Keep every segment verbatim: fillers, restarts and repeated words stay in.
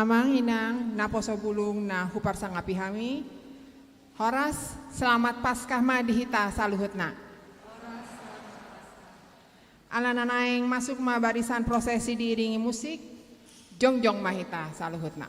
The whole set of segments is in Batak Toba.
Amang inang naposo bulung na huparsangapi hami, horas, selamat Paskah ma di hita saluhutna. Ala na naeng masuk ma barisan prosesi diiringi musik, jongjong ma hita saluhutna.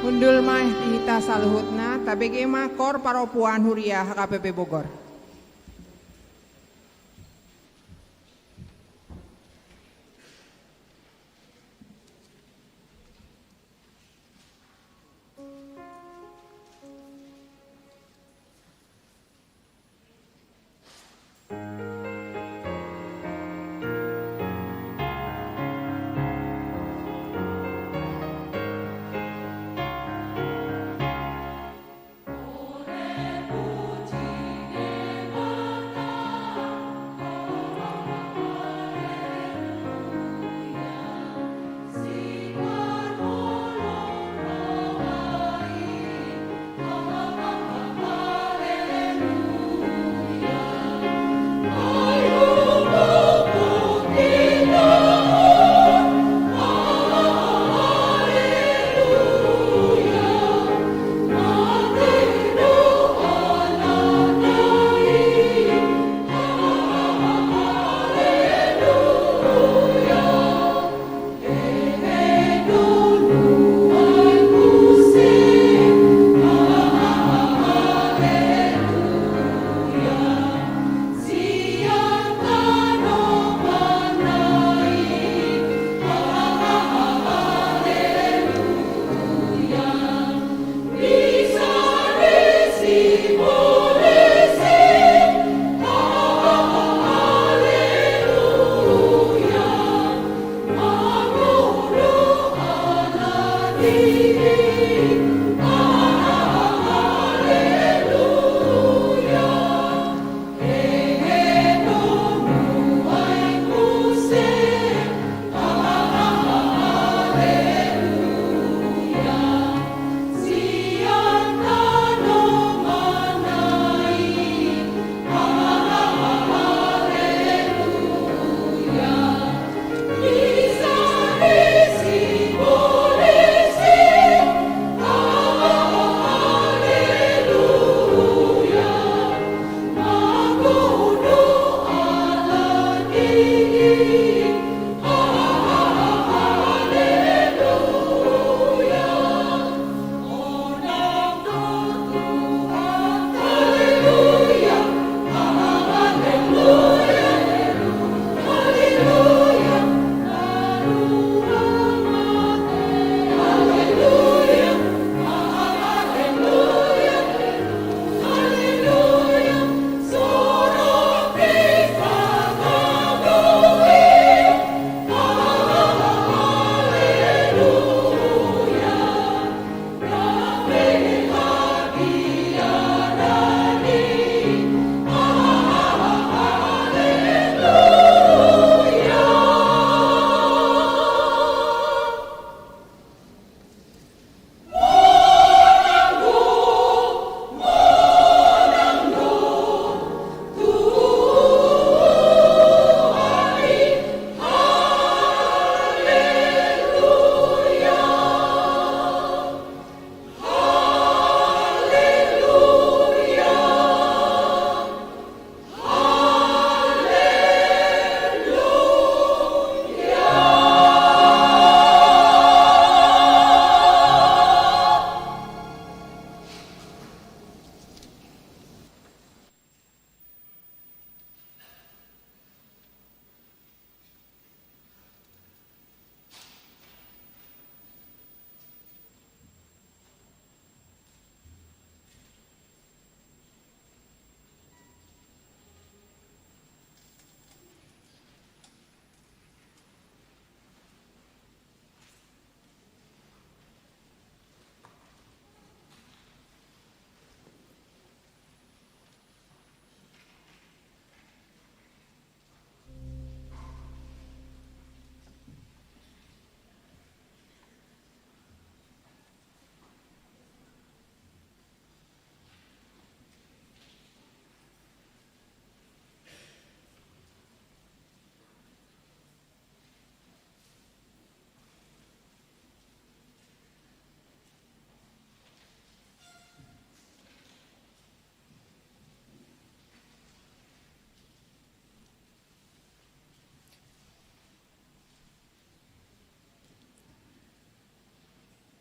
Hundul ma di hita saluhutna, tabege ma kor parompuan huria H K P P Bogor.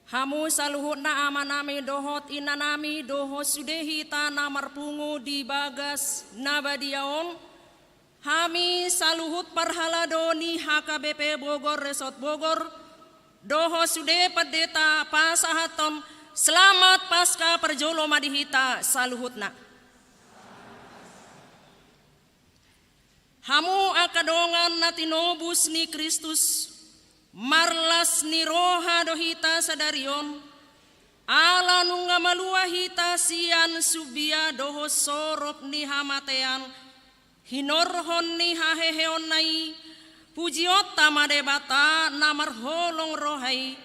Hamu saluhutna amanami dohot inanami dohot sude hita na marpungu di bagas na badia on, hami saluhut parhalado ni H K B P Bogor Resort Bogor, dohot sude pandita pasahathon Selamat Paskah parjolo ma di hita saluhutna. Hamu angka dongan na tinobus ni Kristus, marlas ni roha do hita sadari on, ala nunga malua hita sian sumbia dohot sorop ni hamatean, hinorhon ni haheheonna i, pujionta ma Debata na marholong roha i,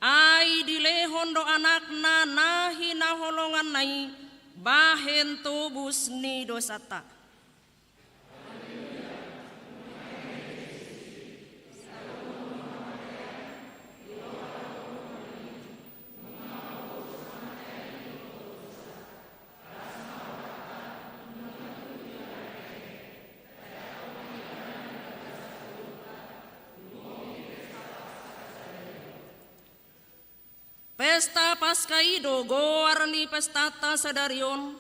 ai dilehon do anakna na hinaholonganna i, bahen tobus ni dosanta. Pesta Paskah i do goar ni pestanta sadari on,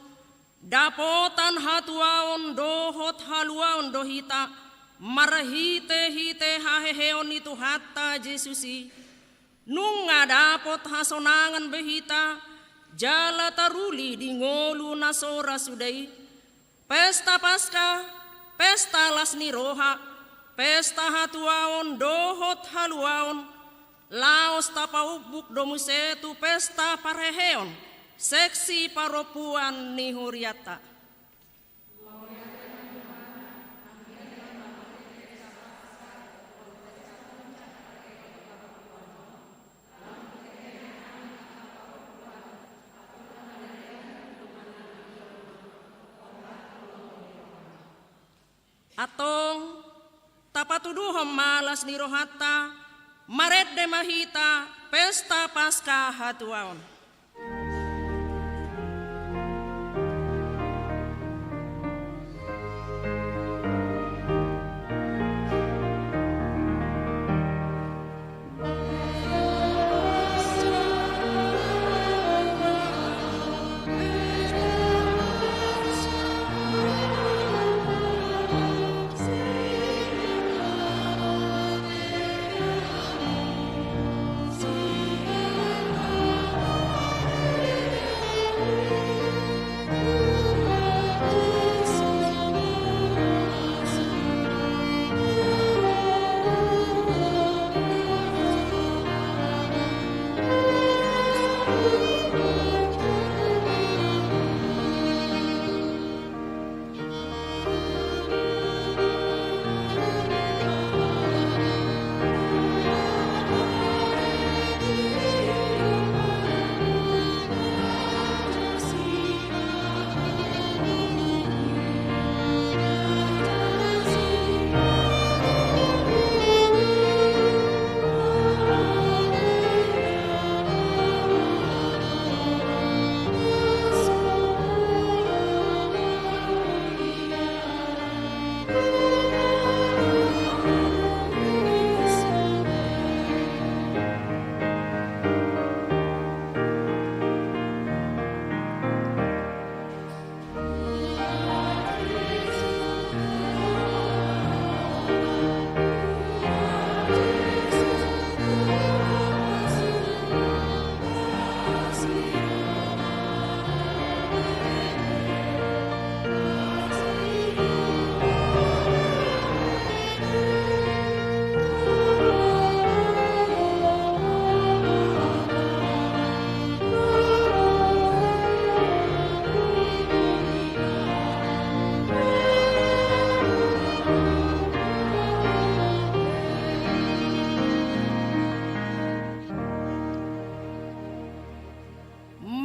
dapotan hatuaon dohot haluaon do hita, marhitehite haheheon ni Tuhanta Jesus i, nunga dapot hasonangan be hita, jala taruli di ngolu na so ra suda i, Pesta Paskah, pesta las ni roha, pesta hatuaon dohot haluaon, laos tapaumbuk do muse tu pesta parheheon, seksi parompuan ni hurianta. Antong, tapatuduhon ma las ni rohanta, marende ma hita pesta Paskah hatuaon.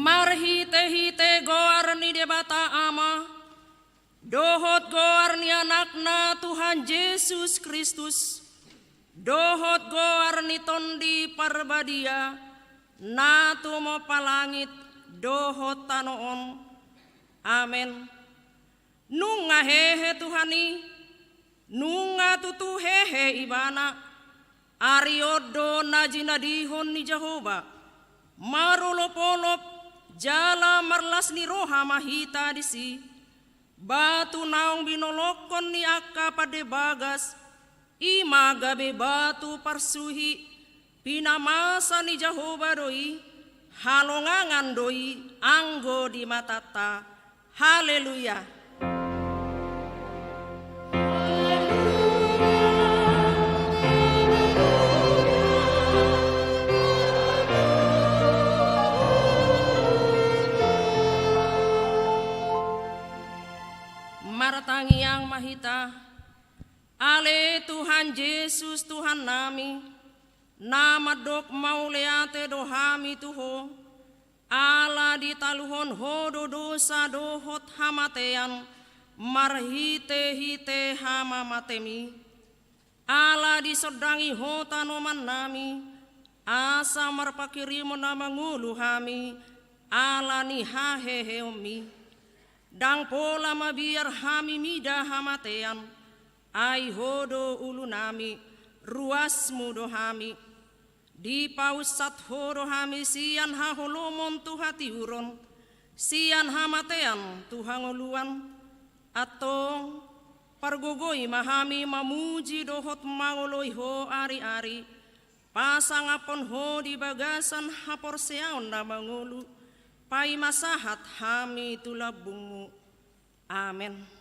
Marhitehite goar ni Debata Ama, dohot goar ni Anakna Tuhan Jesus Kristus, dohot goar ni Tondi Parbadia, na tumompa langit dohot tano on. Amen. Nunga hehe Tuhan i, nunga tutu hehe Ibana, ari on do na jinadihon ni Jahowa, Marolopolop jala marlas ni roha ma hita disi. Batu naung binolongkon ni angka pande bagas, i ma gabe batu parsuhi, pinamasa ni Jahowa do i, halongangan do i anggo di matanta. Haleluya. Martangiang ma hita. Ale Tuhan Jesus, Tuhannami, na mandok mauliate do hami tu Ho, ala ditaluhon Ho do dosa dohot hamatean marhitehite hamamatem i. Ala disondangi Ho tanomannami, asa marpanghirimon na mangolu hami ala ni haheheonmi. Ndang pola mabiar hami mida hamatean, ai Ho do ulunami, ruasmu do hami. Dipaunsat Ho do hami sian haholomon tu hatiuron, sian hamatean tu hangoluan. Antong, pargogoi ma hami mamuji dohot mangoloi Ho ariari, pasangaphon Ho di bagasan haporseaon na mangolu, paima sahat hami tu lambungmu. Amen.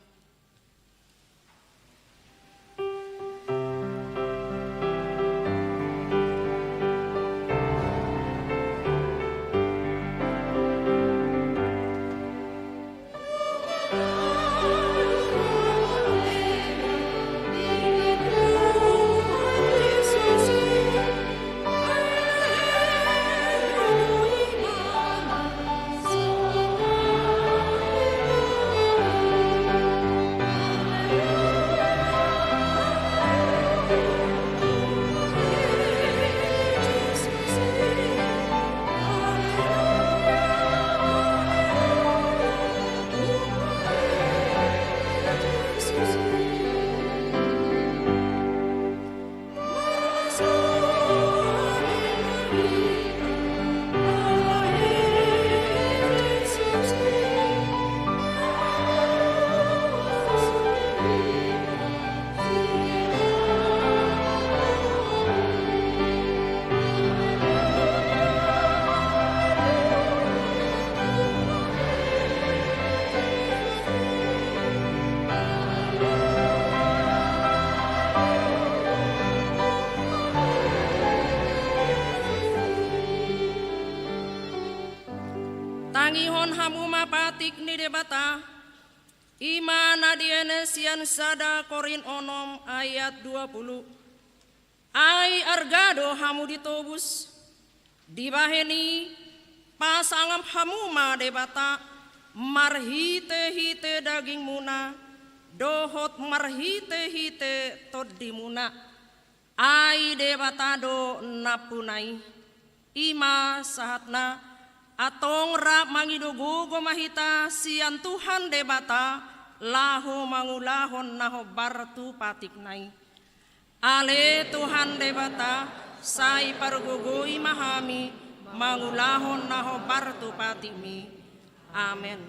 Tangihon hamu ma patik ni Debata, i ma na diene sian sada Korint onom ayat dua pulu. Ai arga do hamu ditobus, dibahen i pasangap hamu ma Debata marhitehite dagingmuna dohot marhitehite tondimuna. Ai Debata do nampuna i. I ma sahatna. Antong rap mangido gogo ma hita sian Tuhan Debata laho mangulahon na hombar tu patikna i. Ale Tuhan Debata, sai pargogoi ma hami mangulahon na hombar tu patikmi. Amen.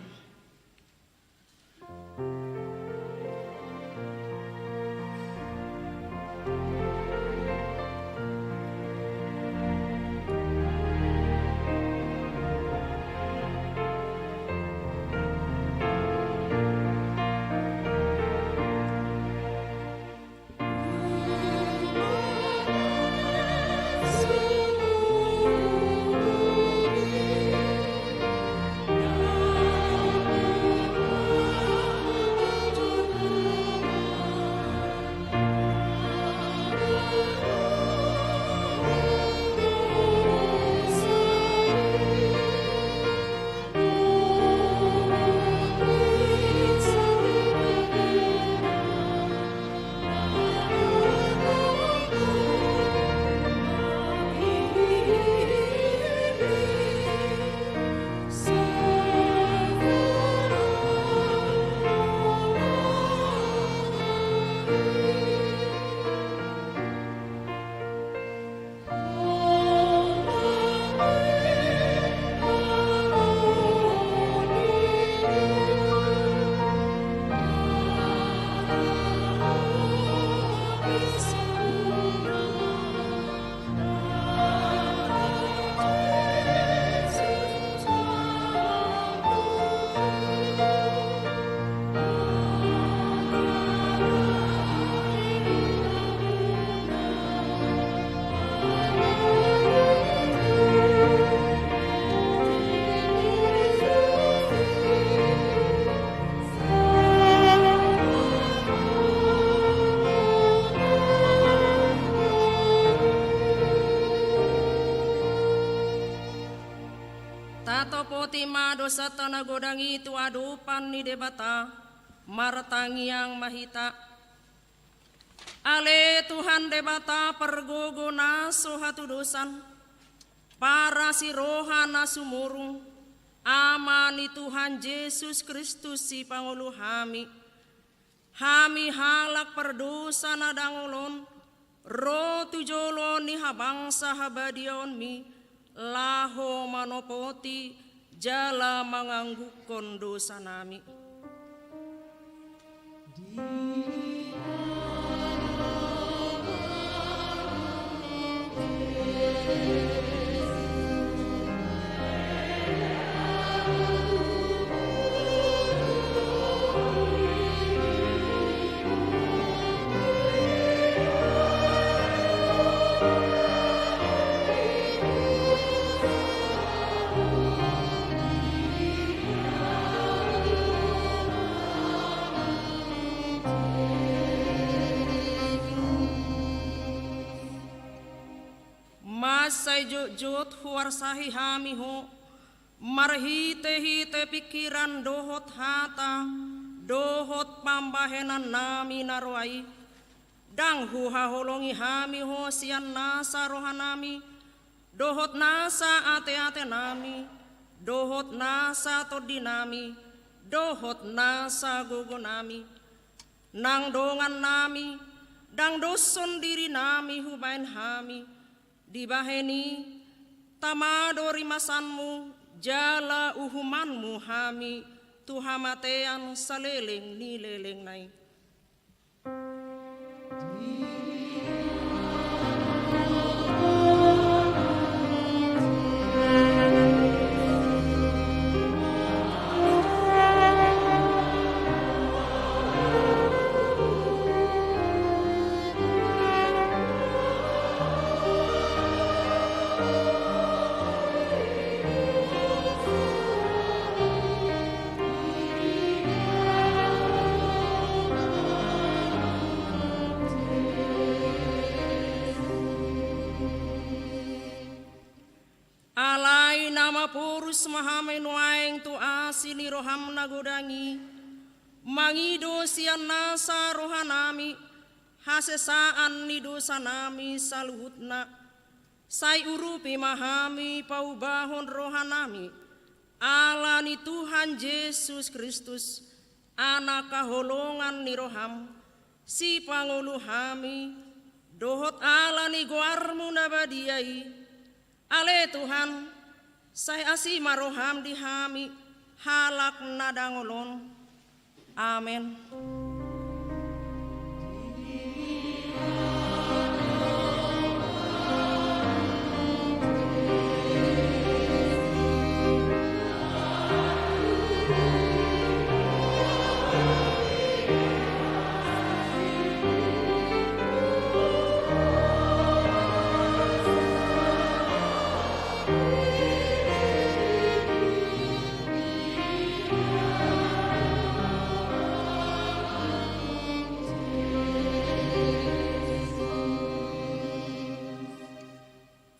dosanta na godang i tu adopan ni Debata, martangiang ma hita. Ale Tuhan Debata pargogo na so hatudosan, parasi roha na sumurung, Ama ni Tuhan Jesus Kristus sipangolu hami. Hami halak pardosa na dangol on, ro tu jolo ni habangsa habadiaonmi, laho manopoti jala mangangguhon dosanami. Mansai jotjot huarsahi hami Ho, marhitehite pingkiran dohot hata, dohot pambahenannami na roa i. Ndang huhaholongi hami Ho sian nasa rohanami, dohot nasa ateatenami, dohot nasa tondinami, dohot nasa gogonami. Nang dongannami, ndang doshon dirinami hubahen hami, dibahen i tama do rimasanmu jala uhumanmu hami tu hamatean saleleng ni lelengna i. Alai na maporus ma hami nuaeng tu asi ni roham na godang i, mangido sian nasa rohanami hasesaan ni dosanami saluhutna. Sai urupi ma hami paubahon rohanami, ala ni Tuhan Jesus Kristus, Anak haholongan ni roham, sipangolu hami, dohot ala ni goarmu na badia i. Ale Tuhan, sai asi ma roham di hami, halak na dangol on. Amen.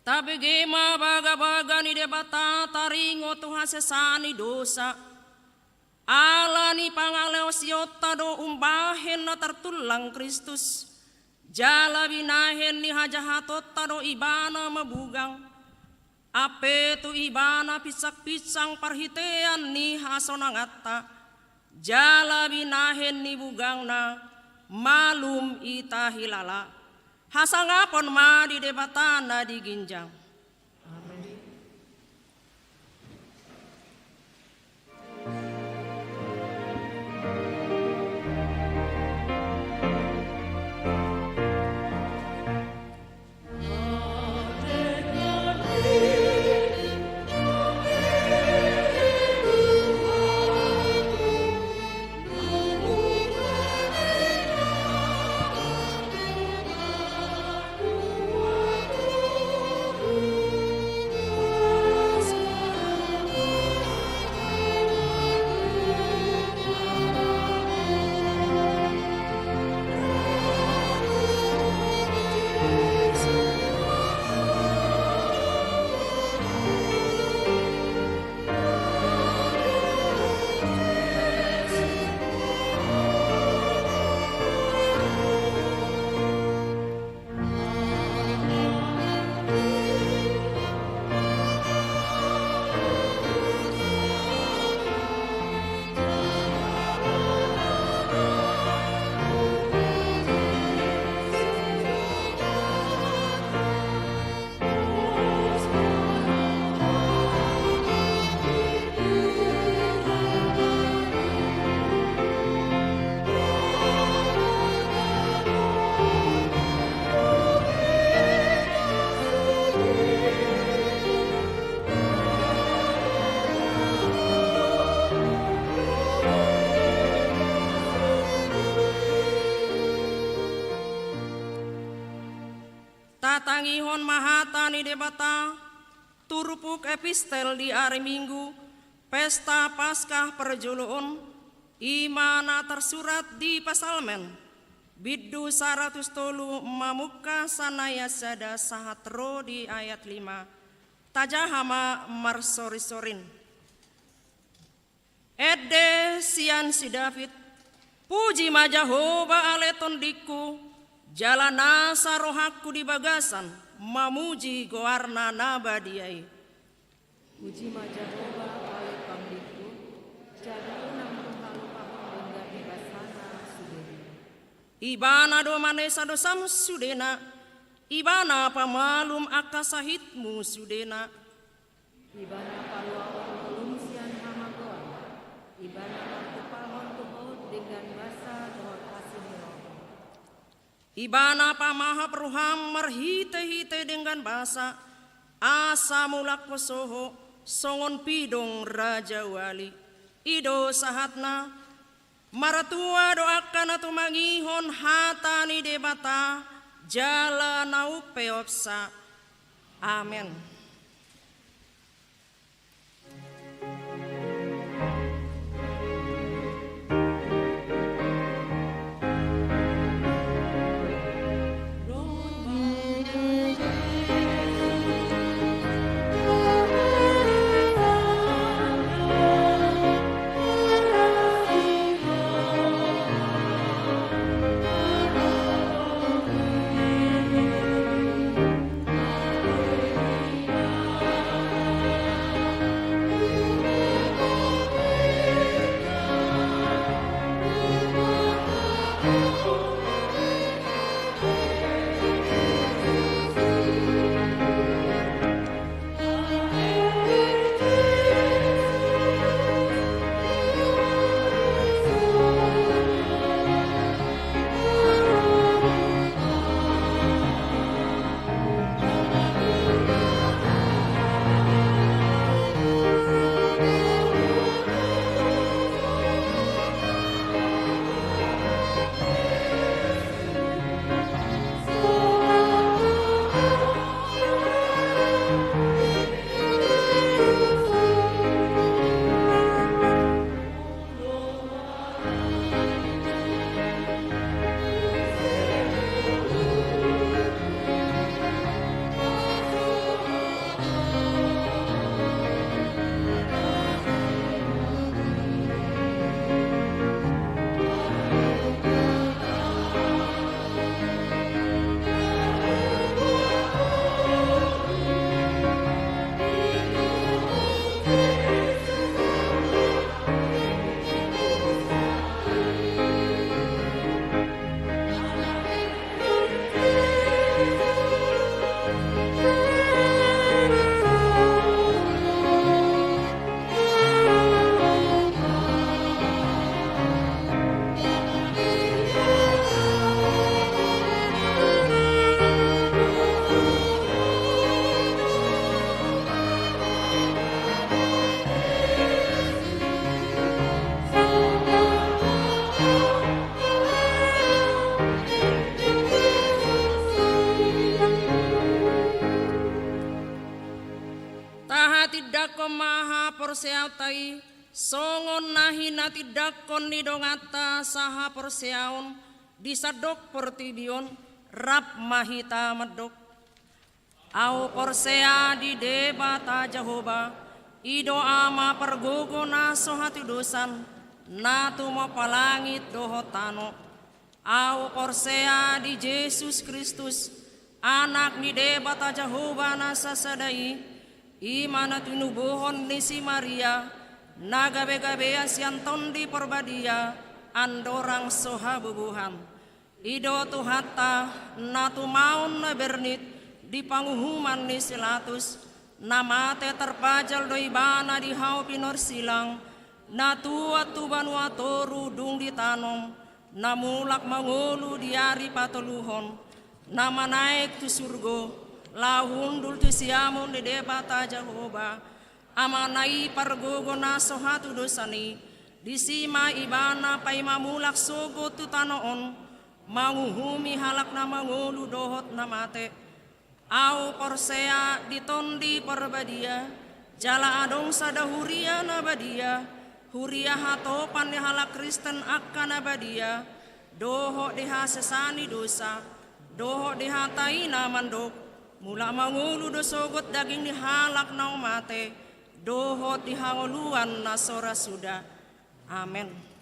Tabege ma bagabaga ni Debata taringot tu hasesaan ni dosa. Ala ni pangalaosionta do umbahen na tartullang Kristus, jala binahen ni hajahatonta do Ibana mabugang. Ampe tu Ibana pinsangpinsang parhitean ni hasonanganta, jala binahen ni bugangna malum ita hilala. Hasangapon ma di Debata na di ginjang. Amen. Tangihon ma hata ni Debata, turpuk epistel di ari Minggu, pesta Paskah parjolo on, i ma na tarsurat di Psalmen, bindu saratus tolu mamungka sian ayat sada sahat ro di ayat lima, tajaha ma marsorisorin. Ende sian si David. Puji ma Jahowa ale tondingku, jala nasa rohangku di bagasan mamuji goarna na badia i. Puji ma Jahowa ale tondingku, jala unang huhalupahon denggan ni basana sudena. Ibana do manesa dosam sudena, Ibana pamalum angka sahitmu sudena. Ibana paluahon ngolum sian hamagoan. Ibana martupahon tu ho denggan basa dohot asi ni roha. Ibana pamahap roham marhitehite denggan basa, asa mulak poso ho songon pidong rajawali. I do sahatna. Martua do angka na tumangihon hata ni Debata jala na umpeopsa. Amen. Tahatindangkon ma haporseaonta i, songon na hinatindangkon ni donganta sahaporseaon di sandok portibi on, rap ma hita mandok. Ahu porsea di Debata Jahowa, i do Ama pargogo na so hatudosan, na tumompa langit dohot tano. Ahu porsea di Jesus Kristus, Anak ni Debata Jahowa na sasada i, i ma na tinubuhon ni si Maria, na gabegabean sian Tondi Parbadia, andorang so habubuhan. I do Tuhanta, na tumaon na bernit di panguhuman ni si Pilatus, na mate, tarpajal do Ibana di hau pinorsilang, na tuat tu banua toru dung ditanom, na mulak mangolu di ari patoluhon, na manaek tu surgo, laho hundul tu siamun ni Debata Jahowa, Amana i pargogo na so hatudosan i. Disi ma Ibana paima mulak sogot tu tano on, manguhumi halak na mangolu dohot na mate. Ahu porsea di Tondi Parbadia, jala adong sada huria na badia, huria hatopan ni halak Kristen angka na badia, dohot di hasesaan ni dosa, dohot di hata i na mandok, mulak mangolu do sogot daging ni halak naung mate, dohot di hangoluan na so ra suda. Amen.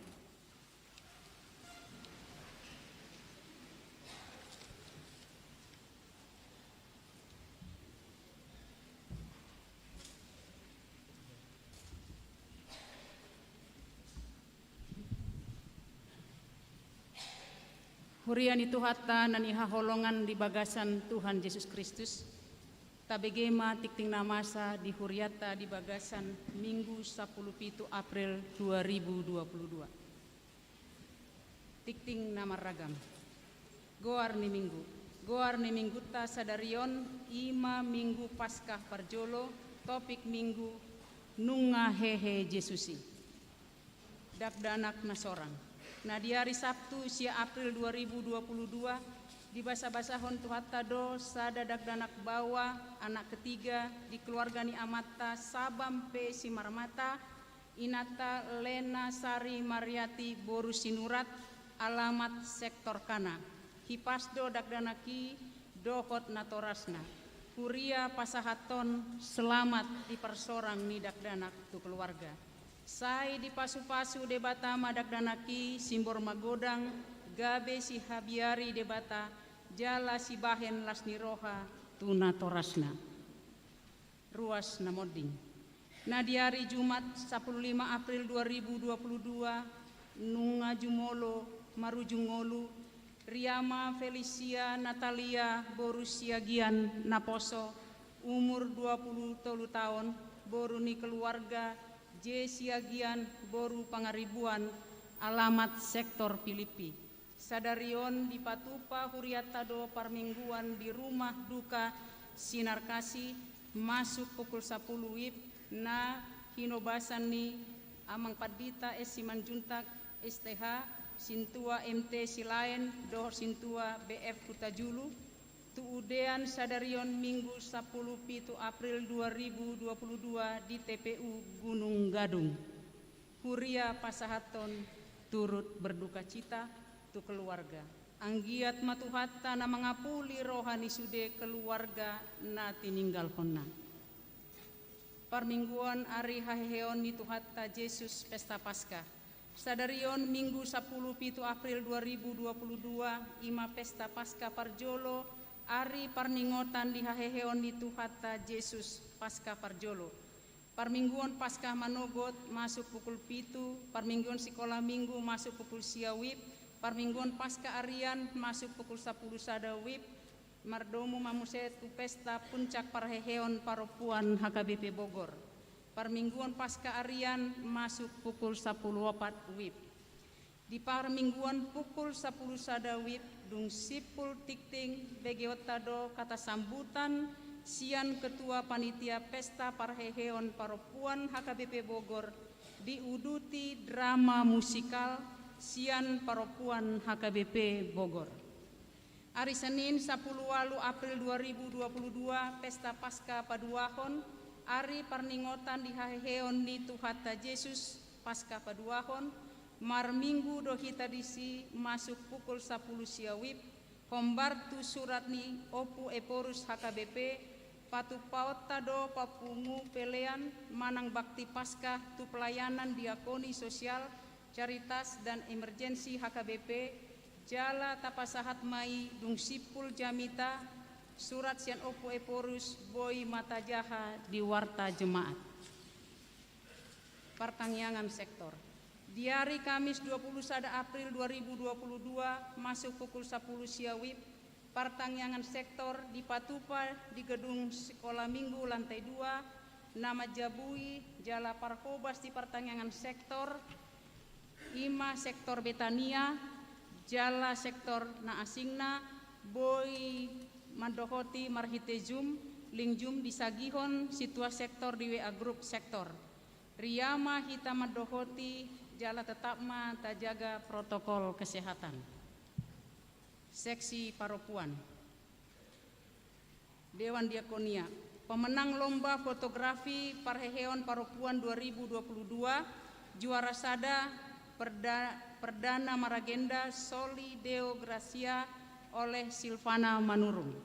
Huria ni Tuhanta na hinaholongan di bagasan Tuhan Jesus Kristus, tabege ma tingting na masa di hurianta di bagasan Minggu sampulu pitu April dua ribu dua puluh dua. Tingting na marragam. Goar ni Minggu. Goar ni Minggunta sadari on i ma Minggu Paskah parjolo, topik Minggu, nunga hehe Jesus i. Dakdanak na sorang. Na di ari Sabtu sia April dua ribu dua puluh dua, dibasabasahon Tuhanta do sada dakdanak baoa, anak ketiga, di keluarga ni amanta Sabam P Simarmata, inanta Lena Sari Mariati boru Sinurat, alamat sektor Kana. Hipas do dakdanak i dohot natorasna. Huria pasahathon selamat di parsorang ni dakdanak tu keluarga. Sai dipasupasu Debata ma dakdanak i simbor magodang, gabe sihabiari Debata, jala sibahen las ni roha tu natorasna. Ruas na monding. Na di ari Jumat sampulu lima April dua ribu dua puluh dua, nunga jumolo marujung ngolu, Riama Felicia Natalia boru Siagian Naposo, umur dua puluh tolu taon, boru ni keluarga J Siagian boru Pangaribuan, alamat sektor Pilipi. Sadari on dipatupa hurianta do parmingguan di rumah duka Sinar Kasih, masuk pukul sampulu wib, na hinobasan ni Amang Pandita S Simanjuntak, S T H, Sintua M T Silaen dohot Sintua B F Hutajulu, tu Udean sadari on Minggu sampulu pitu April dua ribu dua puluh dua di T P U Gunung Gadung. Huria pasahathon turut berdukacita tu keluarga. Anggiat ma Tuhanta na mangapuli roha ni sude keluarga na tininggalhonna. Parmingguon ari haheheon ni Tuhanta Jesus, Pesta Paskah. Sadari on Minggu sampulu pitu April dua ribu dua puluh dua, i ma Pesta Paskah parjolo, ari parningotan di haheheon ni Tuhanta Jesus, Paskah parjolo. Parmingguon Paskah manogot masuk pukul pitu, parmingguon sikola Minggu masuk pukul sia wib, parmingguon Paskah arian masuk pukul sampulu sada wib, mardomu ma muse tu pesta puncak parheheon parompuan H K B P Bogor. Parmingguon Paskah arian masuk pukul sampulu opat wib. Di parmingguon pukul sampulu sada wib, dung simpul tingting, begeonta do kata sambutan sian Ketua Panitia Pesta Parheheon Parompuan H K B P Bogor, diuduti drama musikal sian parompuan H K B P Bogor. Ari Senin sampulu ualu April dua ribu dua puluh dua, Pesta Paskah paduahon, ari parningotan di haheheon ni Tuhanta Jesus, Paskah paduahon, marminggu do hita disi masuk pukul sampulu sia wib, hombar tu surat ni Ompu Ephorus H K B P, patupaonta do papungu pelean manang bakti Paskah tu pelayanan diakoni sosial, Caritas dan Emergensi H K B P, jala tapasahat ma i dung simpul jamita, surat sian Ompu Ephorus boi ma tajaha di warta jemaat. Partangiangan sektor. Di ari Kamis dua puluh sada April dua ribu dua puluh dua, masuk pukul sampulu sia wib, partangiangan sektor dipatupa di gedung Sekolah Minggu lantai dua, na manjabui jala parhobas di partangiangan sektor, i ma sektor Betania, jala sektor na asingna, boi mandohoti marhite Zoom, link Zoom disagihon sintua sektor di W A grup sektor. Riama hita mandohoti jala tetap ma tajaga protokol kesehatan. Seksi parompuan. Dewan Diakonia. Pemenang lomba fotografi parheheon parompuan dua ribu dua puluh dua, juara sada, perda-, perdana maragenda Soli Deo Gracia oleh Silvana Manurung.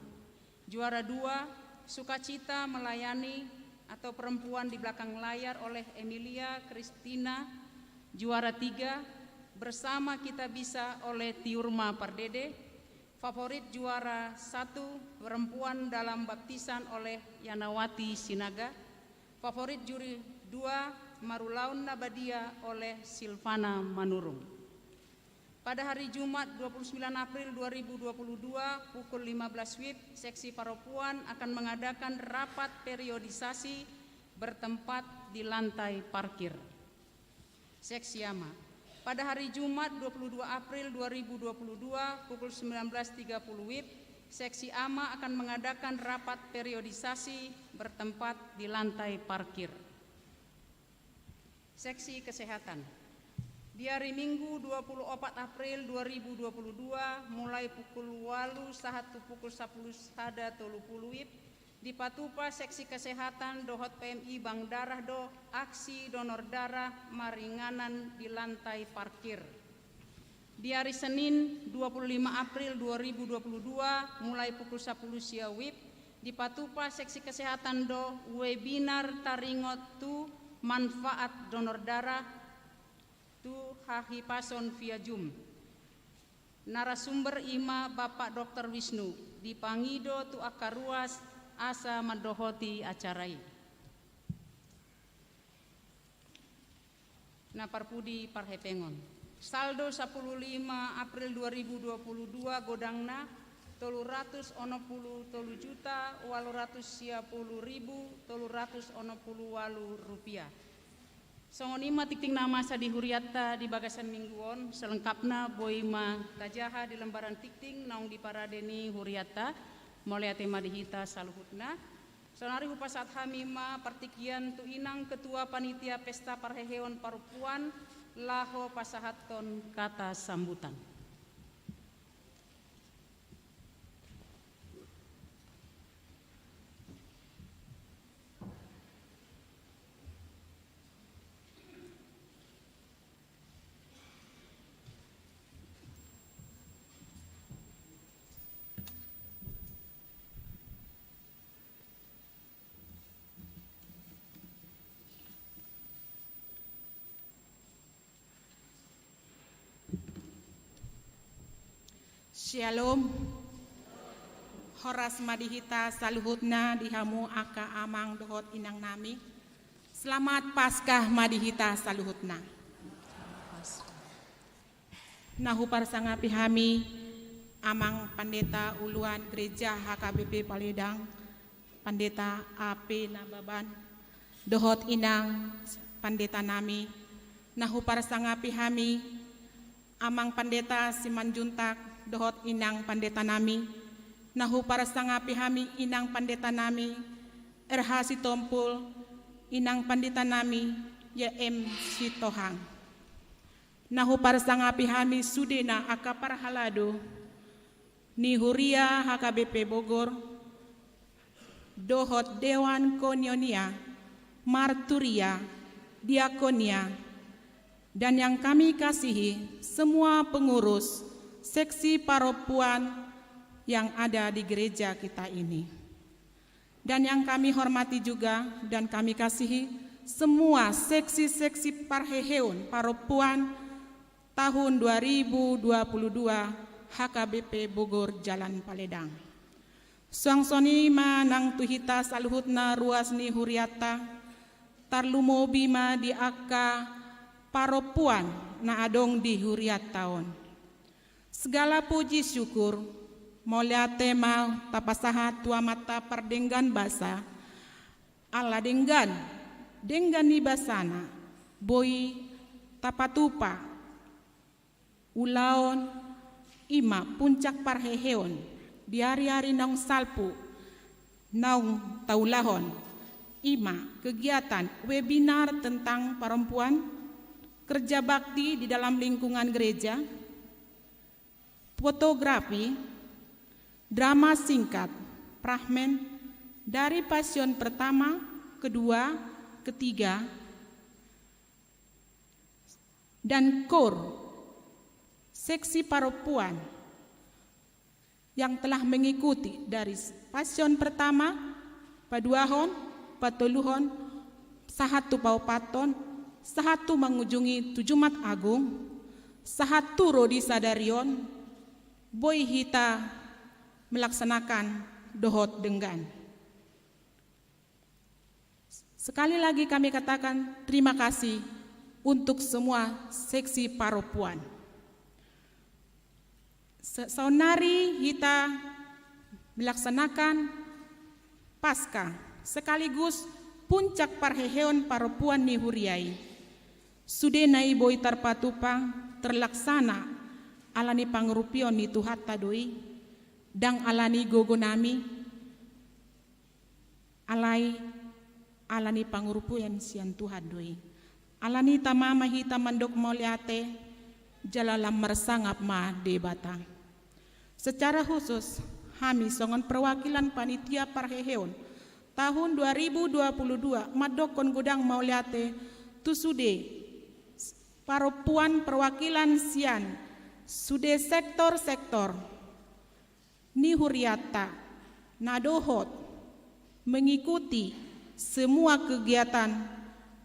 Juara dua, Sukacita Melayani atau Perempuan di Belakang Layar oleh Emilia Christina. Juara tiga, Bersama Kita Bisa oleh Tiurma Pardede. Favorit juara satu, Perempuan dalam Baptisan oleh Yanawati Sinaga. Favorit juri dua, Marulaon na Badia oleh Silvana Manurung. Pada hari Jumat, dua puluh sembilan April dua ribu dua puluh dua, pukul lima belas WIB, seksi parompuan akan mengadakan rapat periodisasi bertempat di lantai parkir. Seksi Ama. Pada hari Jumat, dua puluh dua April dua ribu dua puluh dua, pukul sembilan belas tiga puluh WIB, seksi Ama akan mengadakan rapat periodisasi bertempat di lantai parkir. Seksi Kesehatan. Di hari Minggu, dua puluh opat April dua ribu dua puluh dua, mulai pukul ualu sahat tu pukul sapulu sada tolu pulu WIB, dipatupa seksi kesehatan dohot P M I Bank Darah do aksi donor darah maringanan di lantai parkir. Di hari Senin, dua puluh lima April dua ribu dua puluh dua, mulai pukul sapulu sia WIB, dipatupa seksi kesehatan do webinar taringot tu manfaat donor darah tu hahipason via Zoom. Narasumber i ma Bapak Doktor Wisnu, dipangido tu angka ruas asa mandohoti acara i. Na parpudi parhepengon. Saldo sapulu lima April dua ribu dua puluh dua godangna tolu ratus onom pulu tolu juta ualu ratus sia pulu ribu tolu ratus onom pulu ualu rupiah. Songon i ma tingting na masa di hurianta di bagasan minggu on, selengkapna boi ma tajaha di lembaran tingting naung diparade ni hurianta. Mauliate ma di hita saluhutna. Saonari hupasahat hami ma partingkian tu inang ketua panitia pesta parheheon parompuan laho pasahathon kata sambutan. Syalom. Horas ma di hita saluhutna, di hamu angka amang dohot inang nami. Selamat Paskah ma di hita saluhutna. Na huparsangapi hami Amang Pandeta Uluan Gereja H K B P Paledang, Pandeta A P Nababan, dohot inang pandeta nami. Na huparsangapi hami Amang Pandeta Simanjuntak dohot inang pandeta nami. Na huparsangapi hami inang pandeta nami R H Sitompul, inang pandeta nami Y M Sitohang. Na huparsangapi hami sudena angka parhalado ni huria H K B P Bogor, dohot Dewan Koinonia, Marturia, Diakonia, dan yang kami kasihi semua pengurus seksi parompuan yang ada di gereja kita ini. Dan yang kami hormati juga dan kami kasihi semua seksi-seksi parheheon parompuan tahun dua ribu dua puluh dua H K B P Bogor Jalan Paledang. Suang songon i ma nang tu hita saluhutna ruas ni hurianta, tarlumobi ma di angka parompuan na adong di hurianta on. Segala puji syukur mauliate ma tapasahat tu Amanta pardenggan basa, ala denggan, denggan ni basana, boi tapatupa ulaon, i ma puncak parheheon di ari-ari naung salpu naung taulahon, i ma kegiatan webinar tentang perempuan, kerja bakti di dalam lingkungan gereja, fotografi, drama singkat, fragmen, Dari Passion pertama, kedua, ketiga, dan kor, seksi parompuan yang telah mengikuti dari Passion pertama, paduahon, patoluhon, sahat tu paopathon, sahat tu mangujungi tu Jumat Agung, sahat tu ro di sadari on, boi hita melaksanakan dohot denggan. Sekali lagi kami katakan terima kasih untuk semua seksi parompuan. Sa-, saonnari hita melaksanakan Paskah sekaligus puncak parheheon parompuan ni huria i. Sudena i boi tarpatupa, terlaksana ala ni pangurupion ni Tuhanta do i, ndang ala ni gogonami, alai ala ni pangurupion sian Tuhan do i. Alani i tama ma hita mandok mauliate, jala lam marsangap ma Debata. Secara khusus, hami songon perwakilan panitia parheheon tahun dua ribu dua puluh dua mandokkon godang mauliate tu sude parompuan perwakilan sian sude sektor-sektor ni hurianta na dohot mengikuti semua kegiatan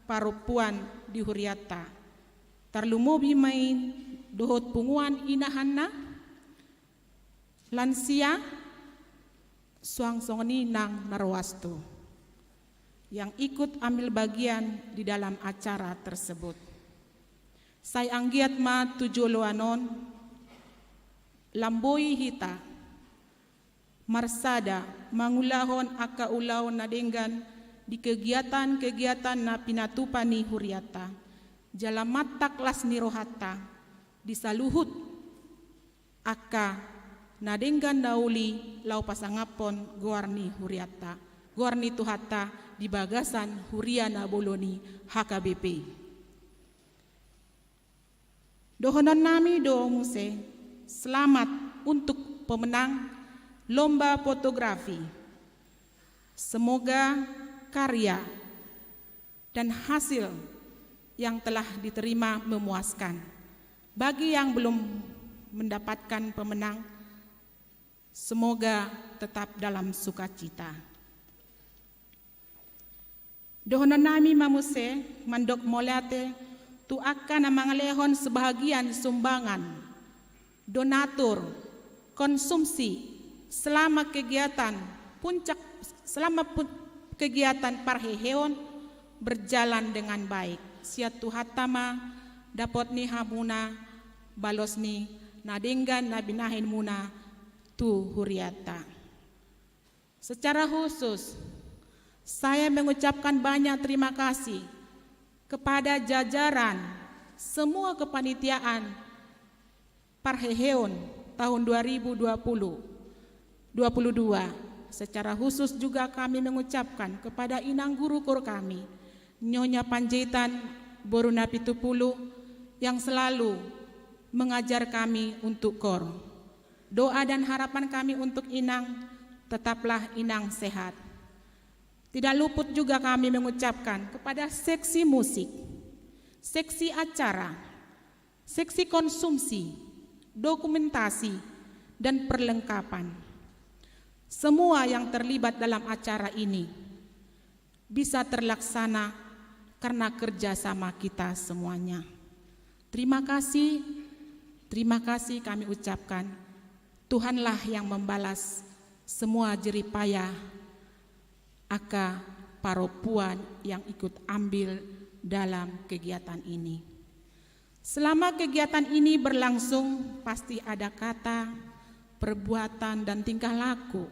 parompuan di hurianta. Tarlumobi ma i dohot punguan inahanna, lansia, suang songon i nang na roas tu yang ikut ambil bagian di dalam acara tersebut. Sai anggiat ma tu joloan on, lam boi hita marsada mangulahon angka ulaon na denggan di kegiatan-kegiatan na pinatupa ni hurianta, jala mantak las ni rohanta di saluhut angka na denggan na uli laho pasangaphon goar ni hurianta, goar ni Tuhanta di bagasan huria na bolon i, H K B P. Dohononnami do muse selamat untuk pemenang lomba fotografi. Semoga karya dan hasil yang telah diterima memuaskan. Bagi yang belum mendapatkan pemenang, semoga tetap dalam sukacita. Dohononnami ma muse mandok mauliate tu angka na mangalehon sebahagian sumbangan, donatur, konsumsi selama kegiatan puncak, selama pun-, kegiatan parheheon berjalan dengan baik. Sian Tuhanta ma dapot ni hamuna balos ni na denggan na binahenmuna tu hurianta. Secara khusus, saya mengucapkan banyak terima kasih kepada jajaran semua kepanitiaan parheheon tahun dua ribu dua puluh, dua puluh dua. Secara khusus juga kami mengucapkan kepada Inang Guru Kor kami, Nyonya Panjaitan boru Napitupulu, yang selalu mengajar kami untuk kor. Doa dan harapan kami untuk Inang, tetaplah Inang sehat. Tidak luput juga kami mengucapkan kepada seksi musik, seksi acara, seksi konsumsi, dokumentasi, dan perlengkapan. Semua yang terlibat dalam acara ini bisa terlaksana karena kerja sama kita semuanya. Terima kasih, terima kasih kami ucapkan. Tuhanlah yang membalas semua jerih payah angka parompuan yang ikut ambil dalam kegiatan ini. Selama kegiatan ini berlangsung, pasti ada kata, perbuatan, dan tingkah laku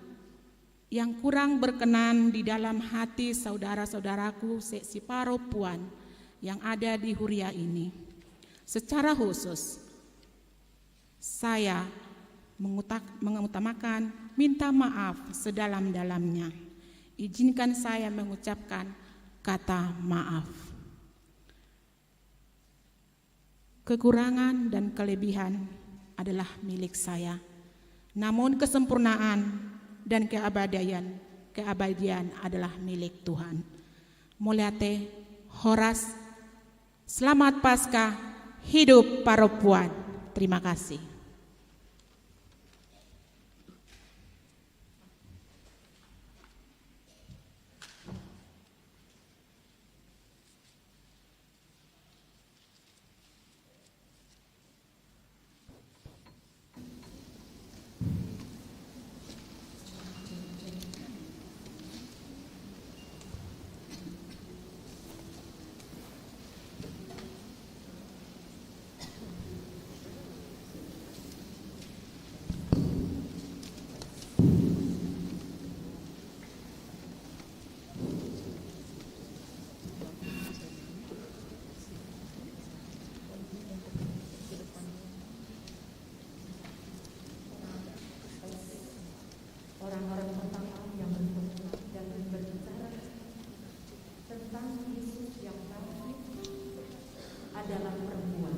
yang kurang berkenan di dalam hati saudara-saudaraku seksi parompuan yang ada di huria ini. Secara khusus, saya mengutak-, mengutamakan minta maaf sedalam-dalamnya. Izinkan saya mengucapkan kata maaf. Kekurangan dan kelebihan adalah milik saya. Namun kesempurnaan dan keabadian, keabadian adalah milik Tuhan. Mauliate, horas, selamat Paskah, hidup parompuan. Terima kasih. Orang-orang pertama yang berkhotbah dan berbicara tentang Yesus yang lahir adalah perempuan.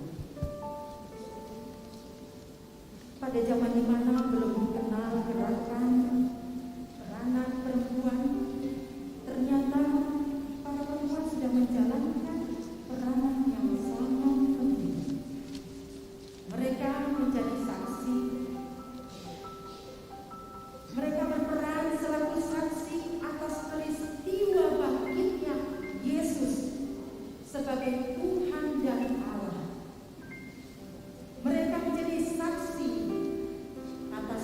Pada zaman di mana belum dikenal gerakan peranan perempuan, ternyata para perempuan sudah menjalankan peranan yang sangat penting. Mereka menjadi saksi. Mereka berperan selaku saksi atas peristiwa bangkitnya Yesus sebagai Tuhan dan Allah. Mereka menjadi saksi atas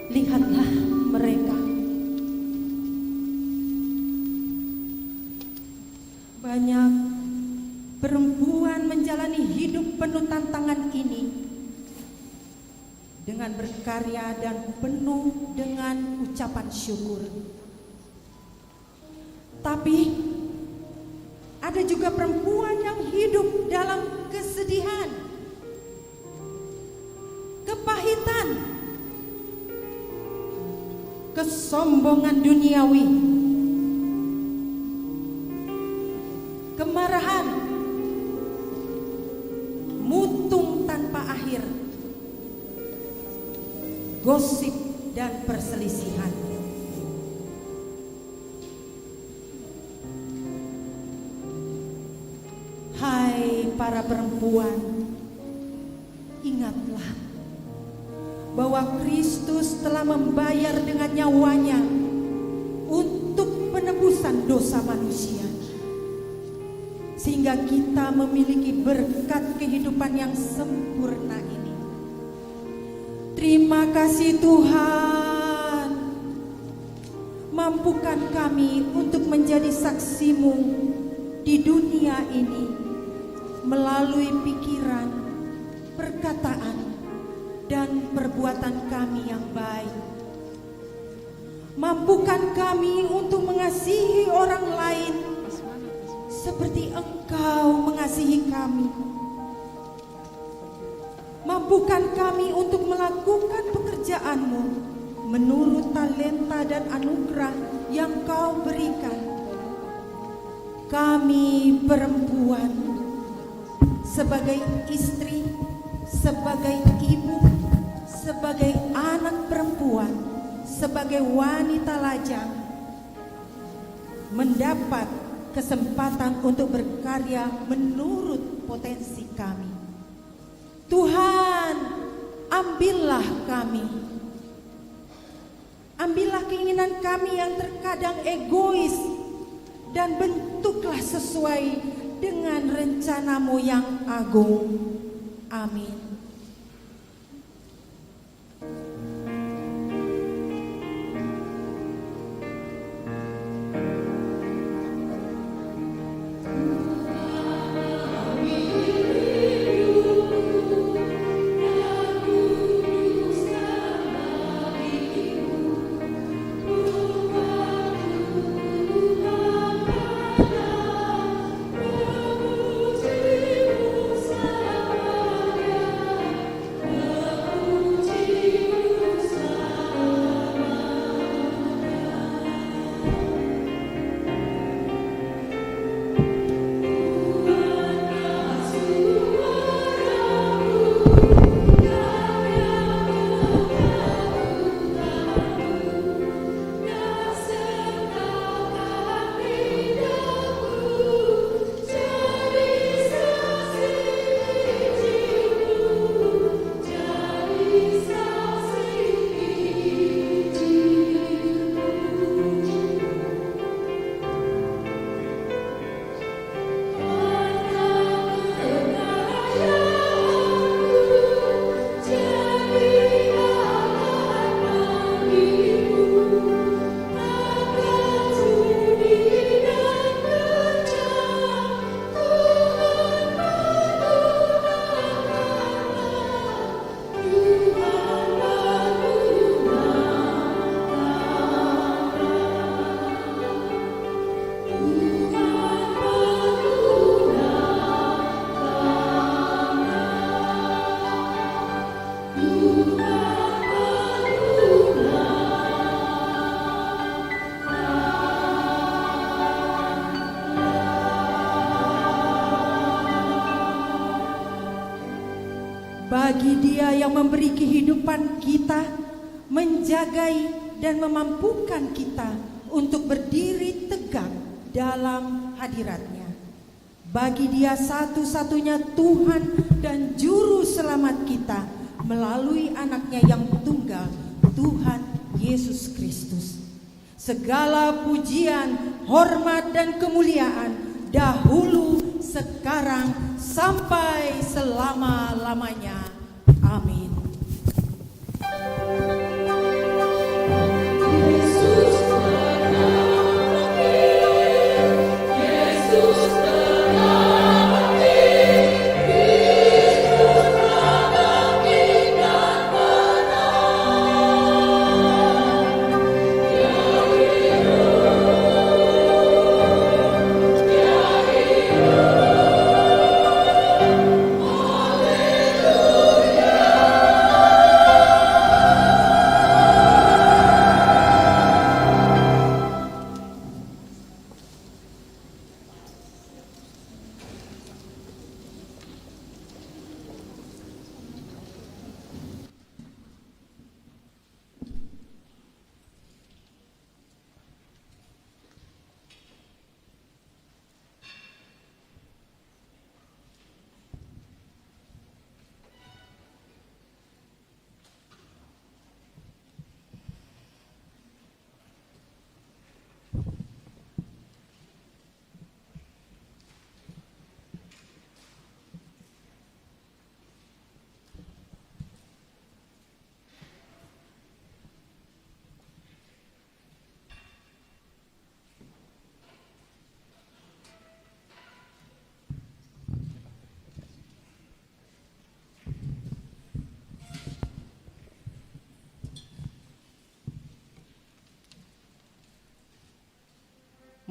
Lihatlah mereka. Banyak perempuan menjalani hidup penuh tantangan ini dengan berkarya dan penuh dengan ucapan syukur. Tapi ada juga perempuan yang hidup dalam kesedihan, kepahitan, kesombongan duniawi, kemarahan, mutung tanpa akhir, gosip, dan perselisihan. Hai para perempuan, ingatlah bahwa Kristus telah membayar dengan nyawanya untuk penebusan dosa manusia, sehingga kita memiliki berkat kehidupan yang sempurna ini. Terima kasih, Tuhan. Mampukan kami untuk menjadi saksi-Mu di dunia ini melalui pikiran, perkataan, dan perbuatan kami yang baik. Mampukan kami untuk mengasihi orang lain seperti Engkau mengasihi kami. Mampukan kami untuk melakukan pekerjaan-Mu menurut talenta dan anugerah yang Kau berikan. Kami perempuan, sebagai istri, sebagai ibu, sebagai anak perempuan, sebagai wanita lajang, mendapat kesempatan untuk berkarya menurut potensi kami. Tuhan, ambillah kami. Ambillah keinginan kami yang terkadang egois, dan bentuklah sesuai dengan rencana-Mu yang agung. Amin. Bagi Dia yang memberi kehidupan kita, menjagai dan memampukan kita untuk berdiri tegak dalam hadirat-Nya. Bagi Dia satu-satunya Tuhan dan Juru Selamat kita melalui Anak-Nya yang tunggal, Tuhan Yesus Kristus. Segala pujian, hormat, dan kemuliaan dahulu, sekarang, sampai selama-lamanya. Amin.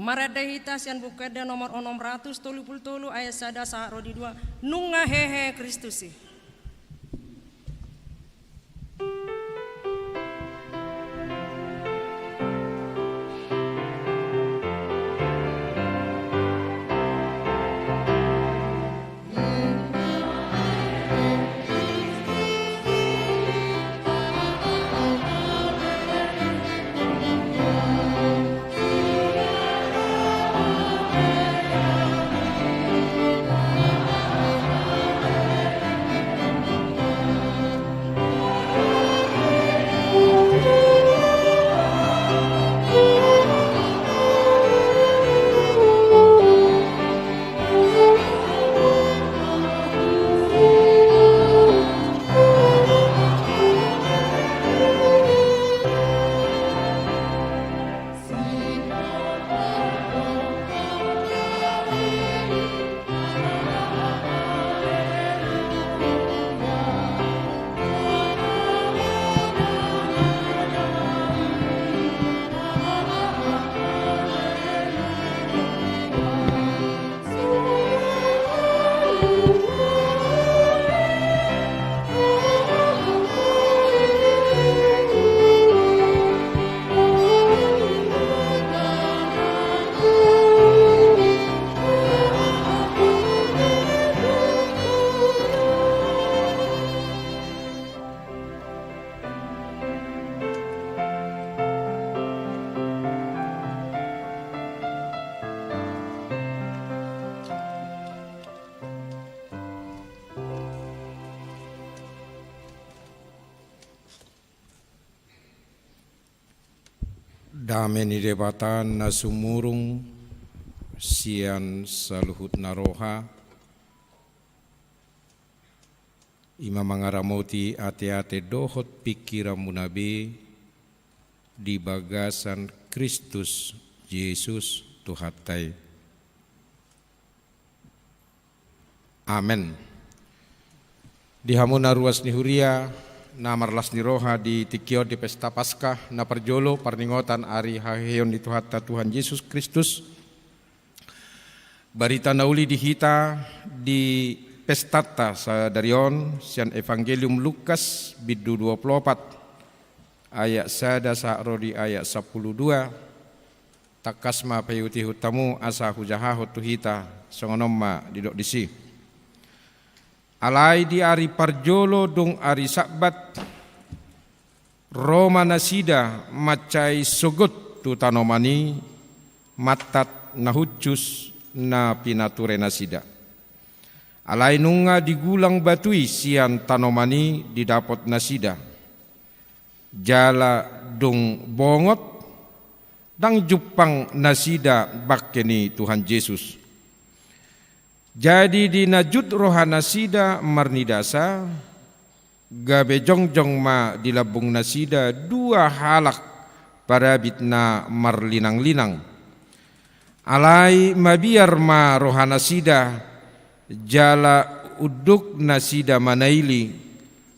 Marende hita sian Buku Ende nomor onom ratus tolu pulu tolu ayat sada sahat ro di dua. Nunga hehe Kristus i. Dame ni Debata na sumurung sian saluhutna roha, i ma mangaramoti ateate dohot pingkiranmuna be di bagasan Kristus Jesus Tuhanta i. Amen. Di hamu na ruas ni huria, na marlas ni roha di tingki on di pesta Paskah, na parjolo parningotan ari haheheon ni Tuhanta Tuhan Jesus Kristus. Barita na uli di hita di pestanta sadari on, sian Evangelium Lukas, bindu dua pulu opat, ayat sada sahat ro di ayat sampulu dua. Tangkas ma paihutihut hamu asa hujahahon tu hita, songon on ma didok disi. Alai di ari parjolo dung ari Sabbat, ro ma nasida mansai sogot tu tanoman i, mantat na hushus na pinature nasida. Alai nunga digulang batu i sian tanoman i didapot nasida, jala dung bongot, ndang jumpang nasida bangke ni Tuhan Jesus. Jadi di na jut roha nasida marnidasa, gabe jongjong ma di lambung nasida dua halak parabit na marlinanglinang. Alai mabiar ma roha nasida, jala unduk nasida manaili,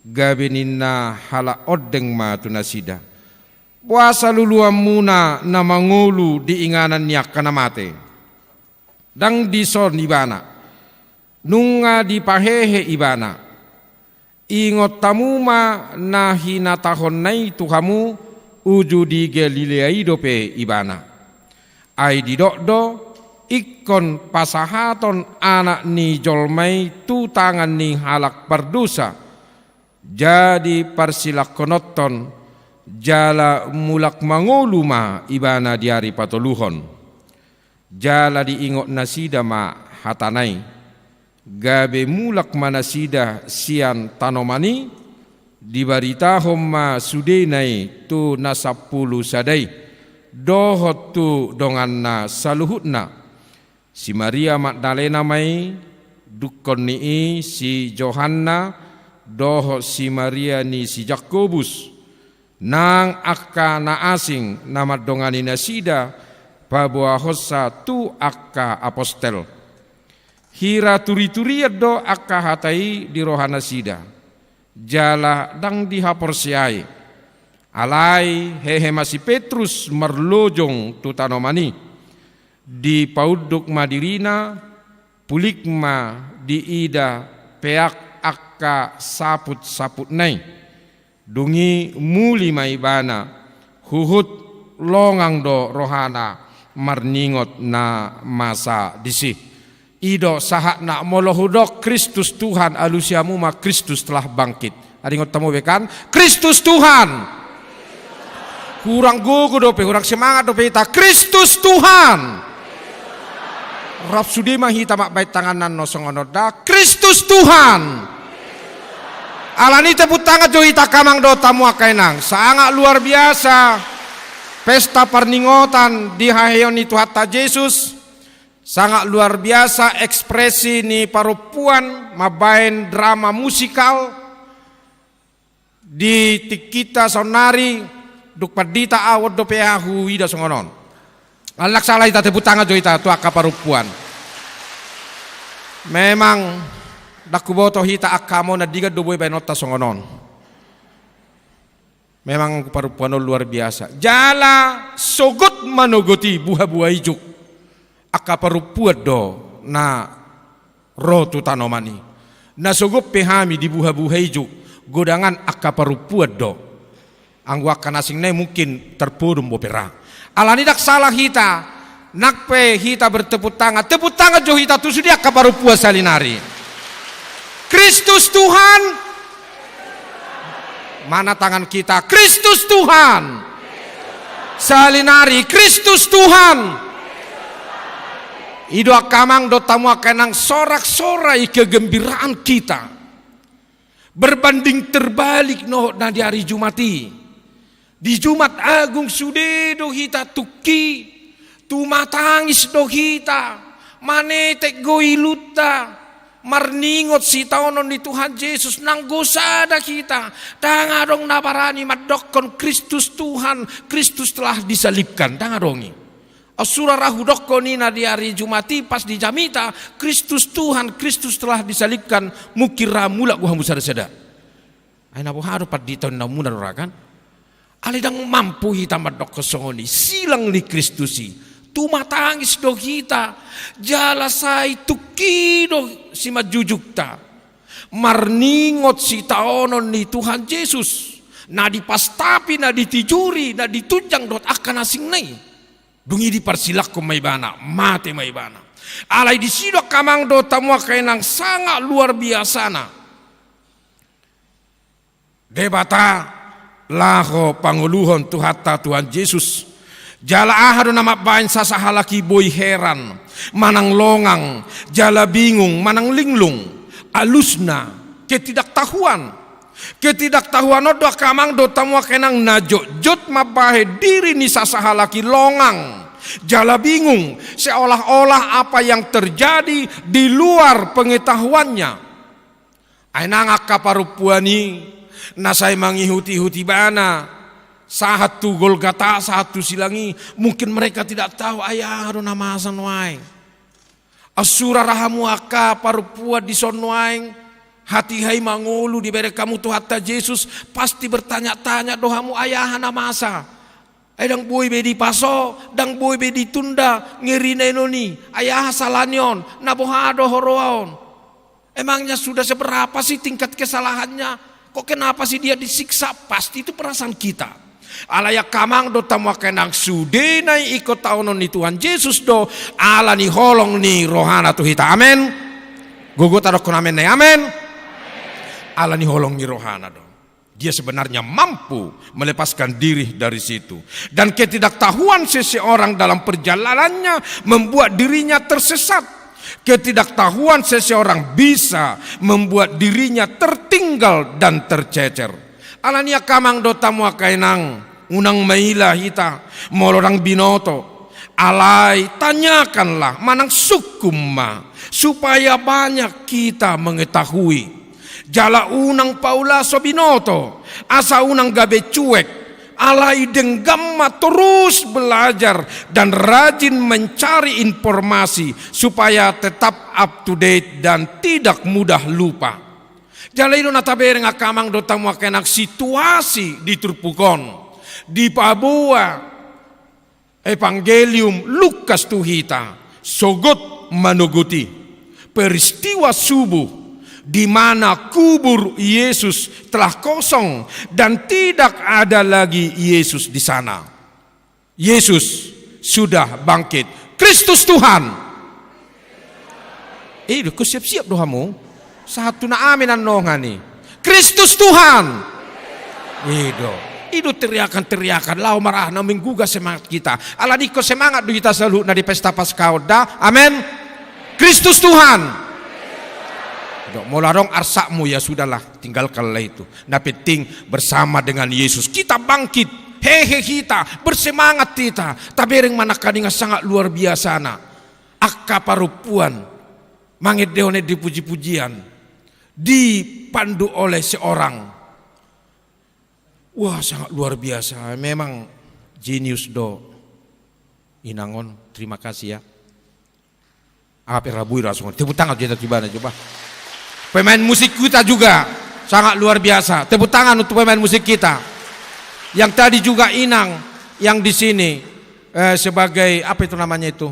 gabe ninna halak ondeng ma tu nasida: Boasa luluanmuna na mangolu di inganan ni angka na mate? Ndang dison ibana, nunga dipahehe ibana. Ingot hamu ma na hinatahonna i tu hamu, uju di Galilea i dope ibana. Ai didok do, ingkon pasahaton Anak ni jolma i tu tangan ni halak pardosa, jadi parsilangkononhon, jala mulak mangolu ma ibana di ari patoluhon. Jala diingot nasida ma hatana i, gabe mulak ma nasida sian tanoman i, dibaritahon ma sudena i tu na sampulu sada i, dohot tu donganna saluhutna. Si Maria Magdalena ma i, dungkon ni i si Johanna, dohot si Maria ni si Jakobus, nang angka na asing na mandongani nasida paboahonsa tu angka apostel. Hira turiturian do angka hata i di roha nasida, jala ndang dihaporseai. Alai hehe ma si Petrus marlojong tu tanoman i. Dipaunduk ma dirina, pulik ma diida peak angka saput-saputna i. Dung i muli ma ibana, huhut longang do rohana marningot na masa disi. I do sahatna molo hudok Kristus Tuhan, alusi hamu ma Kristus telah bangkit. Adingot hamu be kan? Kristus Tuhan. Hurang gogo dope, hurang semangat dope hita. Kristus Tuhan. Rap sude ma hita mambahen tangan na songon on da. Kristus Tuhan. Alani i tepuk tangan jo hita angka amang dohot hamu angka inang. Sangat luar biasa pesta parningotan di haheheon ni Tuhanta Jesus. Sangat luar biasa ekspresi ni parompuan mambahen drama musikal di tingkinta saonnari. Dung pandita ahu on dope ahu huida songon on. Alai ndang salah hita, tepuk tangan jo hita tu angka parompuan. Memang ndang huboto hita angka among na denggan do boi bahenonta songon on. Memang parompuan on luar biasa. Jala sogot manogot i buha-buha ijuk. Angka parompuan do na ro tu tanoman i. Na sogot pe hami di buha-buha ijuk, godangan angka parompuan do. Anggo angka na asing nai mungkin tarpodom bope ra. Alani ndang salah hita, nang pe hita bertepuk tangan, tepuk tangan jo hita tu sude angka parompuan sahali nari. Kristus Tuhan. Mana tangan kita? Kristus Tuhan. Sahali nari, Kristus Tuhan. I do angka amang dohot hamu angka inang, sorak-sorai kegembiraan kita berbanding terbalik dohot na di ari Jumat i. Di Jumat Agung sude do hita tungki, tumatangis do hita, manetek do ilunta, marningot sitaonon ni Tuhan Jesus, nanggo sada hita, ndang adong na barani mandokkon Kristus Tuhan, Kristus telah disalibkan, ndang adong i. Sura ra hudokkon i na di ari Jumat i pas di jamita, Kristus Tuhan, Kristus telah disalibkan, mungkin ra mulak do hamu sada-sada. Ai na boha do pandita on, na muna do ra kan? Alai ndang mampu hita mandokkon songon i, silang ni Kristus i. Tumatangis do hita, jala sai tungki do simanjujungta marningot sitaonon ni Tuhan Jesus, na dipastapi, na ditijuri, na ditunjang dohot angka na asing nai. Dung i diparsilanghon ma ibana, mate ma ibana. Alai disi do angka amang dohot hamu angka inang, sangat luar biasana Debata laho pangoluhon Tuhanta Tuhan Jesus. Jala aha do na mambahen sasahalak i boi heran, manang longang, jala bingung, manang linglung? Alusna, ketidaktahuan. Ketidaktahuan on do angka amang dohot hamu angka inang na jotjot mambahen diri ni sasahalak i longang jala bingung, seolah-olah apa yang terjadi di luar pengetahuannya. Ai nang angka parompuan i na sai mangihut-ihut ibana sahat tu Golgata, sahat tu silang i, mungkin mereka tidak tahu ai aha do na masa nuaeng. Sura ra hamu angka parompuan dison nuaeng, hatiha i mangolu dibereng hamu Tuhanta Jesus, pasti bertanya-tanya do hamu ai aha na masa. Ai ndang boi be dipaso, ndang boi be ditunda, ngeri na inon i, ai aha sala ni on, na boha do huroa on. Emangnya sudah seberapa sih tingkat kesalahannya? Kok kenapa sih dia disiksa? Pasti itu perasaan kita. Alai angka amang dohot hamu angka inang, sudena i ingkon taonon ni Tuhan Jesus do, ala ni holong ni rohana tu hita. Amen. Gogo tadokkon amen nai, amen. Ala ni holong ni rohana do. Dia sebenarnya mampu melepaskan diri dari situ. Dan ketidaktahuan seseorang dalam perjalanannya membuat dirinya tersesat. Ketidaktahuan seseorang bisa membuat dirinya tertinggal dan tercecer. Alani i angka amang dohot hamu angka inang, unang maila hita molo ndang binoto. Alai tanyakanlah, manang sungkun ma, supaya banyak kita mengetahui. Jala unang paula so binoto, asa unang gabe cuek. Alai denggan ma terus belajar dan rajin mencari informasi supaya tetap up to date dan tidak mudah lupa. Jala i do na tabereng angka amang dohot hamu angka inang, situasi di turpuk on dipaboa Evangelium Lukas tu hita, sogot manogot i. Peristiwa subuh di mana kubur Yesus telah kosong dan tidak ada lagi Yesus di sana. Yesus sudah bangkit. Kristus Tuhan. Eh, do, siap-siap do hamu. Sahat tu na amen annon i. Kristus Tuhan. I do. I do teriakan-teriakan laho marhaha na menggugah semangat kita. Ala ni ingkon semangat do hita saluhutna di pesta Paskah on da. Amen. Kristus Tuhan. I do, molo adong arsakmu, ya sudahlah, tinggalkanlah itu. Na penting bersama dengan Yesus kita bangkit. Hehe hita, bersemangat hita. Tabereng ma nangkaningan, sangat luar biasana angka parompuan mangendehon ende puji-pujian dipandu oleh seorang. Wah, sangat luar biasa. Memang jenius do inang on. Terima kasih ya. Ape rabui rasung. Tepuk tangan kita coba, coba. Pemain musik kita juga sangat luar biasa. Tepuk tangan untuk pemain musik kita. Yang tadi juga inang yang di sini, eh, sebagai, apa itu namanya itu?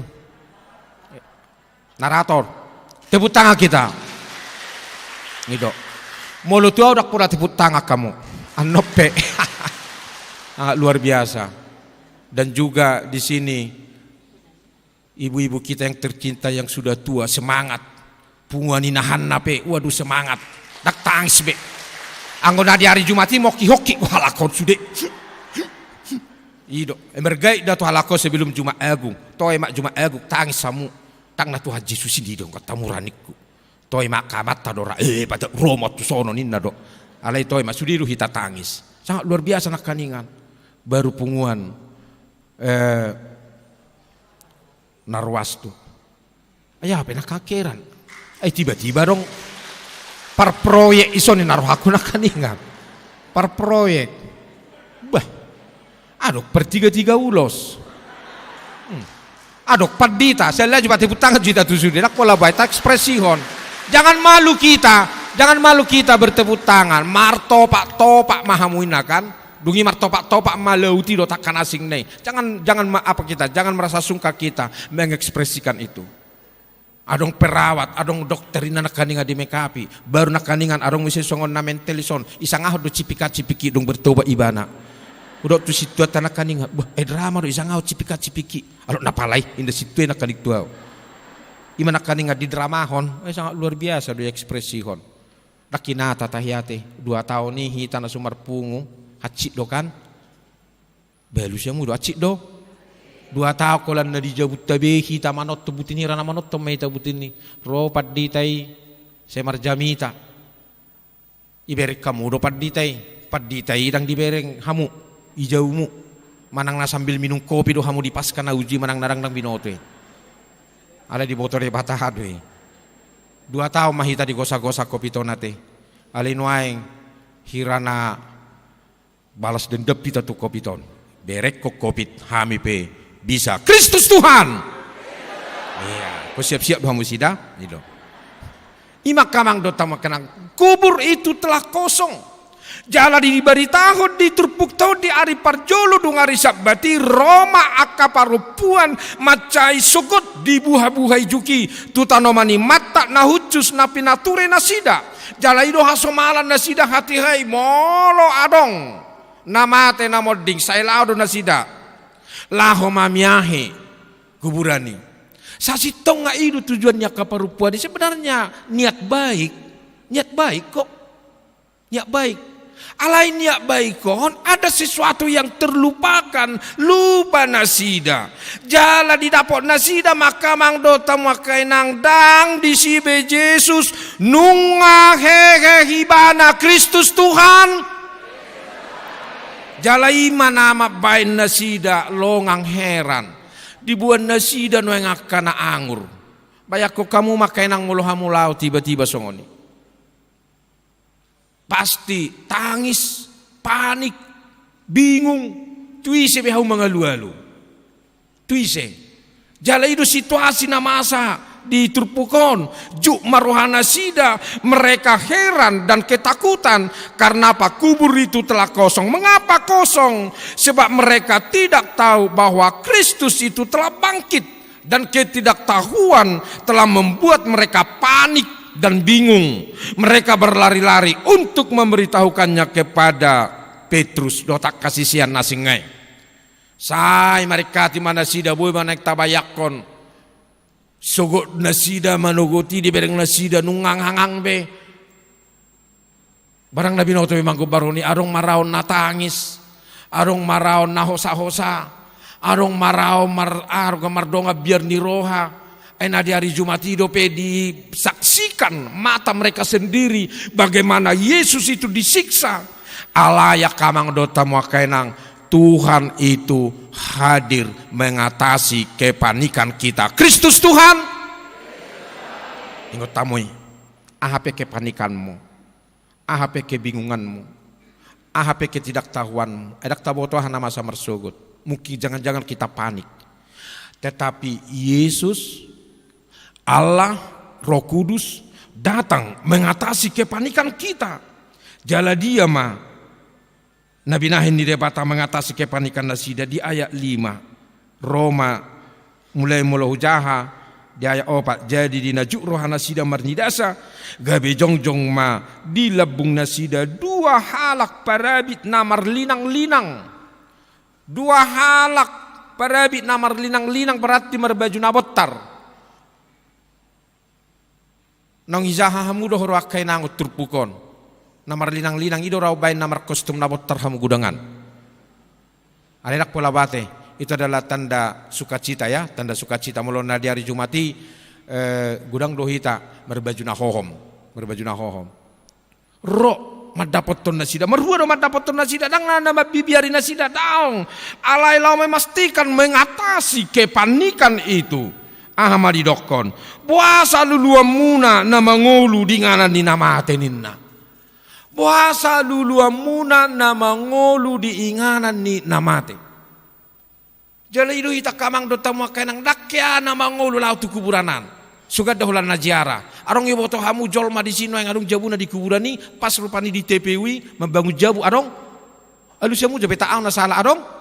Narator. Tepuk tangan kita. I do. Molo tu au ndang pola tepuk tangan hamu. Annon pe. Ah, luar biasa. Dan juga di sini ibu-ibu kita yang tercinta yang sudah tua, semangat. Punguan inahanna pe, waduh, semangat. Ndang tangis be. Anggo na di ari Jumat i mongki-hongki, wah, halak on sude. I do, eh, mergait da tu halak on sebelum Jumat Agung. Toe ma Jumat Agung, tangis hamu. Tang na Tuhan Jesus i do, angka tamuraningku. Toe ma angka amanta do ra, eh, pada ro ma tu sono ninna do. Alai toe ma, sude do hita tangis. Sangat luar biasa nangkaningan. Baru punguan, eh, na ruas tu. Ai aha pe nangkaning heran. Ai tiba-tiba adong parproyek i, songon i na rohangku nangkaningan. Parproyek. Bah. Adong partiga-tiga ulos. Hmm. Adong pandita, sai laho jo patepuk tangan jo hita tu sude, ndang pola baen taekspresihon. Jangan malu kita, jangan malu kita bertepuk tangan. Martopak-topak ma hamu inna kan. Dung i martopak-topak ma laut i dohot angka na asing na i. Jangan, jangan ma-, apa kita, jangan merasa sungkan kita mengekspresikan itu. Adong perawat, adong dokter inna nangkaningan di make up i. Baru nangkaningan adong muse songon na mental i son. Isangahon do cipikat-cipiki dung bertobat ibana. Hudok tu sintuanta nangkaningan, bah, eh, drama do, isangahon cipikat-cipiki. Alok na pala i, inda sintua i nangkaning tu au. Ima nangkaningan didramahon, eh, sangat luar biasa do i ekspresihon. Ndang hinata tahe ate, dua taon i hita na so marpungu, hansit do kan? Balu siamu do, hansit do. Dua taon holan na di jabunta be hita manonton buti ni, ra na manonton ma hita buti ni. Ro pandita i, sai marjamita. Ibereng hamu do pandita i, pandita i ndang dibereng hamu, i jaumu. Manang na sambil minum kopi do hamu di Paskah na uju i, manang na ndang, ndang binoto i. Alai diboto Debata do i. Dua taon ma hita digosa-gosa Covid on ate. Alai nuaeng hira na balas dendam hita tu Covid on. Berenghon Covid, hami pe bisa. Kristus Tuhan. Ia, ho siap-siap do hamu sida, i do. Ima angka amang dohot hamu inang, kubur itu telah kosong. Jala dibaritahon, diturpukta on di ari parjolo dung ari Sabbat i, ro ma angka parompuan mansai sogot, dibuha-buha ijuk i tu tanoman i, mantat na hushus na pinature nasida. Jala i do hasomalan nasida hatiha i, molo adong na mate na monding, sai laho do nasida laho mamiahi kuburan i. Sasintongna i do tujuan ni angka parompuan i, sebenarnya niat baik, niat baik kok. Niat baik. Alai niat baik on ada sesuatu yang terlupakan, lupa nasida. Jala didapot nasida ma angka amang dohot hamu angka inang, ndang disi be Jesus, nunga hehe ibana Kristus Tuhan. Jala ima na mambaen nasida longang heran. Diboan nasida nuaeng angka na angur. Bayangkon hamu ma angka inang molo hamu laho tiba-tiba songon i. Pasti tangis, panik, bingung, tu ise be hamu mangalualu. Tu ise? Jala i do situasi na masa di turpuk on. Juk ma roha nasida, mereka heran dan ketakutan. Karena apa? Kubur itu telah kosong. Mengapa kosong? Sebab mereka tidak tahu bahwa Kristus itu telah bangkit. Dan ketidaktahuan telah membuat mereka panik dan bingung. Mereka berlari-lari untuk memberitahukannya kepada Petrus dohot angka sisean na asing i. Sai maringkati ma nasida, boi ma naeng tabayangkon. Sogot nasida manogoti, dibereng nasida nunga hanganghang be. Barang na binoto be manggombarhon i, adong ma raon na tangis, adong ma raon na hosa-hosa, adong ma raon mar-, arga mardongan biar ni roha. Ai na di ari Jumat i dope disaksikan mata mereka sendiri bagaimana Yesus itu disiksa. Alai angka amang dohot hamu angka inang, Tuhan itu hadir mengatasi kepanikan kita. Kristus Tuhan. Ingot hamu i, aha pe kepanikanmu, aha pe kebingunganmu, aha pe ketidaktahuanmu, ai ndang taboto aha na masa marsogot. Mungkin jangan-jangan kita panik. Tetapi Yesus, Allah, Roh Kudus datang mengatasi kepanikan kita. Jala dia ma na binahen ni Debata mengatasi kepanikan nasida di ayat lima. Ro ma mulai molo hujaha di ayat opat. Jadi di na juk roha nasida marnidasa, gabe jongjong ma di lambung nasida dua halak parabit na marlinang-linang. Dua halak parabit na marlinang-linang berarti marbaju na bontar. Naung ijaha hamu do ro angka inang on turpuk on? Na marlinang-linang i do ra umbaen na markostum na bontar hamu gudangan. Alai ndang pola bate, itu adalah tanda sukacita ya, tanda sukacita. Molo na di ari Jumat i, eh, godang do hita marbaju na hohom, marbaju na hohom. Ro mandapothon nasida, marhua do mandapothon nasida, ndang na, na mambibiari nasida, daong. Alai laho memastikan, mengatasi kepanikan itu. Aha ma didokkon? Boasa luluanmuna na mangolu di inganan ni na mate ninna. Boasa luluanmuna na mangolu di inganan ni na mate. Jala i do hita angka amang dohot hamu angka inang, ndang hea na mangolu laho tu kuburan an. So ganda holan na ziarah. Adong iboto hamu jolma disi nuaeng adong jabuna di kuburan i, pas rupani di T P U i mambangun jabu, adong? Alusi hamu jo be, ta ahu na sala, adong?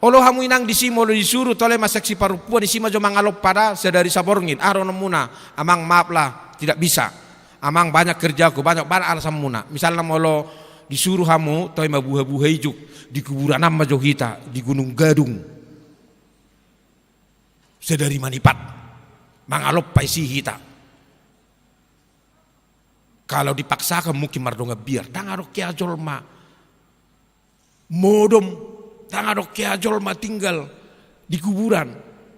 Olo hamu inang disi molo disuru tole masak siparumpuan, disi ma jo mangalompa da sadari saborngin. Aha dohononmuna? Amang, maaf lah, tidak bisa. Amang, banyak kerjaku, banyak, banyak alasanmuna. Misalna molo disuru hamu, toe ma buha-buha ijuk, di kuburan an ma jo hita, di Gunung Gadung. Sadari manipat, mangalompa disi hita. Kalau dipaksakan mungkin mardongan biar, ndang adong hea jolma modom, ndang adong hea jolma tinggal di kuburan.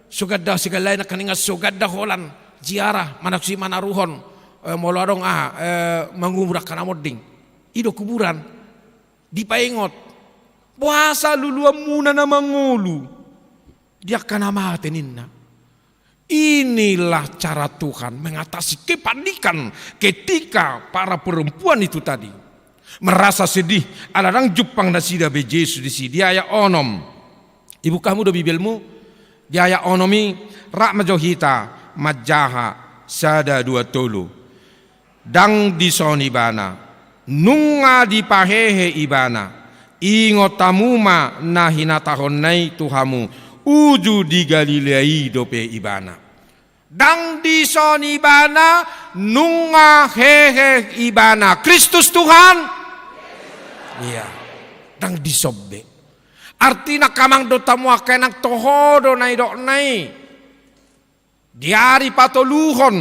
So ganda, sigalai nangkaningan so ganda holan ziarah, manang si manaruhon, eh, molo adong aha, eh, mangubur angka na monding. I do kuburan. Dipaingot. Boasa luluanmuna na mangolu di angka na mate ninna. Inilah cara Tuhan mengatasi kepanikan ketika para perempuan itu tadi merasa sedih, ala ndang jumpang nasida be Jesus disi. Di ayat onom. Ibuka hamu do Bibelmu, di ayat onom i, rap ma jo hita manjaha, sada, dua, tolu. Ndang dison ibana, nunga dipahehe ibana. Ingot hamu ma na hinatahonna i tu hamu, uju di Galilea i dope ibana. Ndang dison ibana, nunga hehe ibana. Kristus Tuhan. Ia. Ndang dison be. Artina angka amang dohot hamu angka inang, toho do na nidokna i. Di ari patoluhon,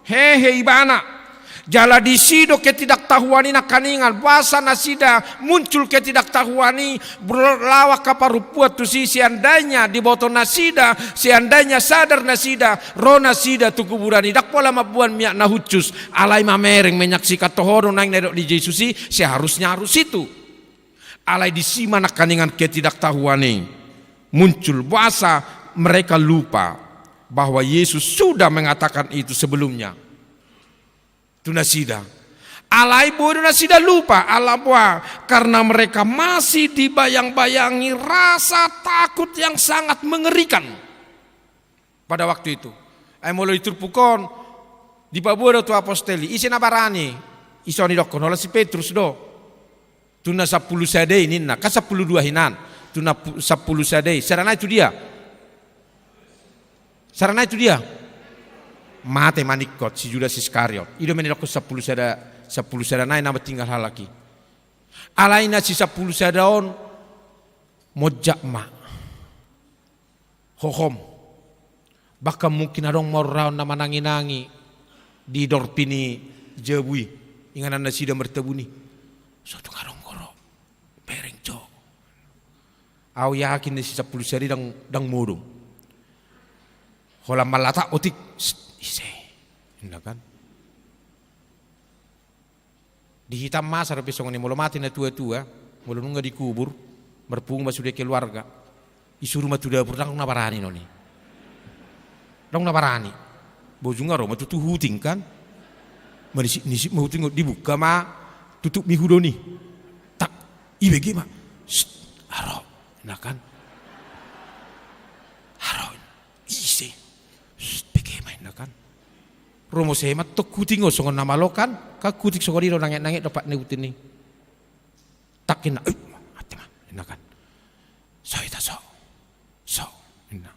hehe ibana. Jala disi do ketidaktahuan i nangkaningan, boasa nasida muncul ketidaktahuan i, berlawan angka parompuan tusi, seandainya diboto nasida, seandainya sadar nasida, ro nasida tu kuburan i, ndang pola mamboan miak na hushus, alai mamereng menyaksikan, toho do naeng na nidok ni Jesus i, seharusnya harus itu. Alai disi ma nangkaningan ketidaktahuan i muncul, boasa mereka lupa bahwa Yesus sudah mengatakan itu sebelumnya tu nasida. Alai boi do nasida lupa, ala boha? Karena mereka masih dibayang-bayangi rasa takut yang sangat mengerikan. Pada waktu itu, Ai molo di turpuk on, dipaboa do tu apostel i, ise na barani? Ise on didokkon? Holan si Petrus do. Tu na sampulu sada i ninna, kan sampulu dua hinan. Tu na pu-, sampulu sada i, sada nai tu dia? Sada nai tu dia? Mate maningkot si Judas Iskariot. I do ma na didokkon sampulu sada, sampulu sada nai na tinggal halak i. Alai na si sampulu sada on, monjak ma. Hohom. Bahkan mungkin adong ma urang na manangi-nangi di dorpi ni jabu i, inganan nasida martabuni. So tung adong goro. Bereng jo. Au yakin na si sampulu sada i ndang, ndang modom. Holan manghatahon otik, "Sst, ise?" Inna kan. Di hita masa dope songon i, molo mate na tua-tua, molo nunga dikubur, marpungu ma sude keluarga. Disuru ma tu dapur, ndang na barani non i. Ndang na barani. Bojunga ro ma tutu huting kan. Manisik-nisik ma huting, dibuka ma tutup ni hudon i. Tak, ibege ma. "Sst, aro," inna kan. "Aro, ise?" "Sst, bege ma," inna kan. Ro muse ma tong huting on songon na malo kan, kan huting songon i do nanget-nanget do pat ni huting i. Tak inna, "Eh, mate ma," inna kan. "So hita so, so," inna.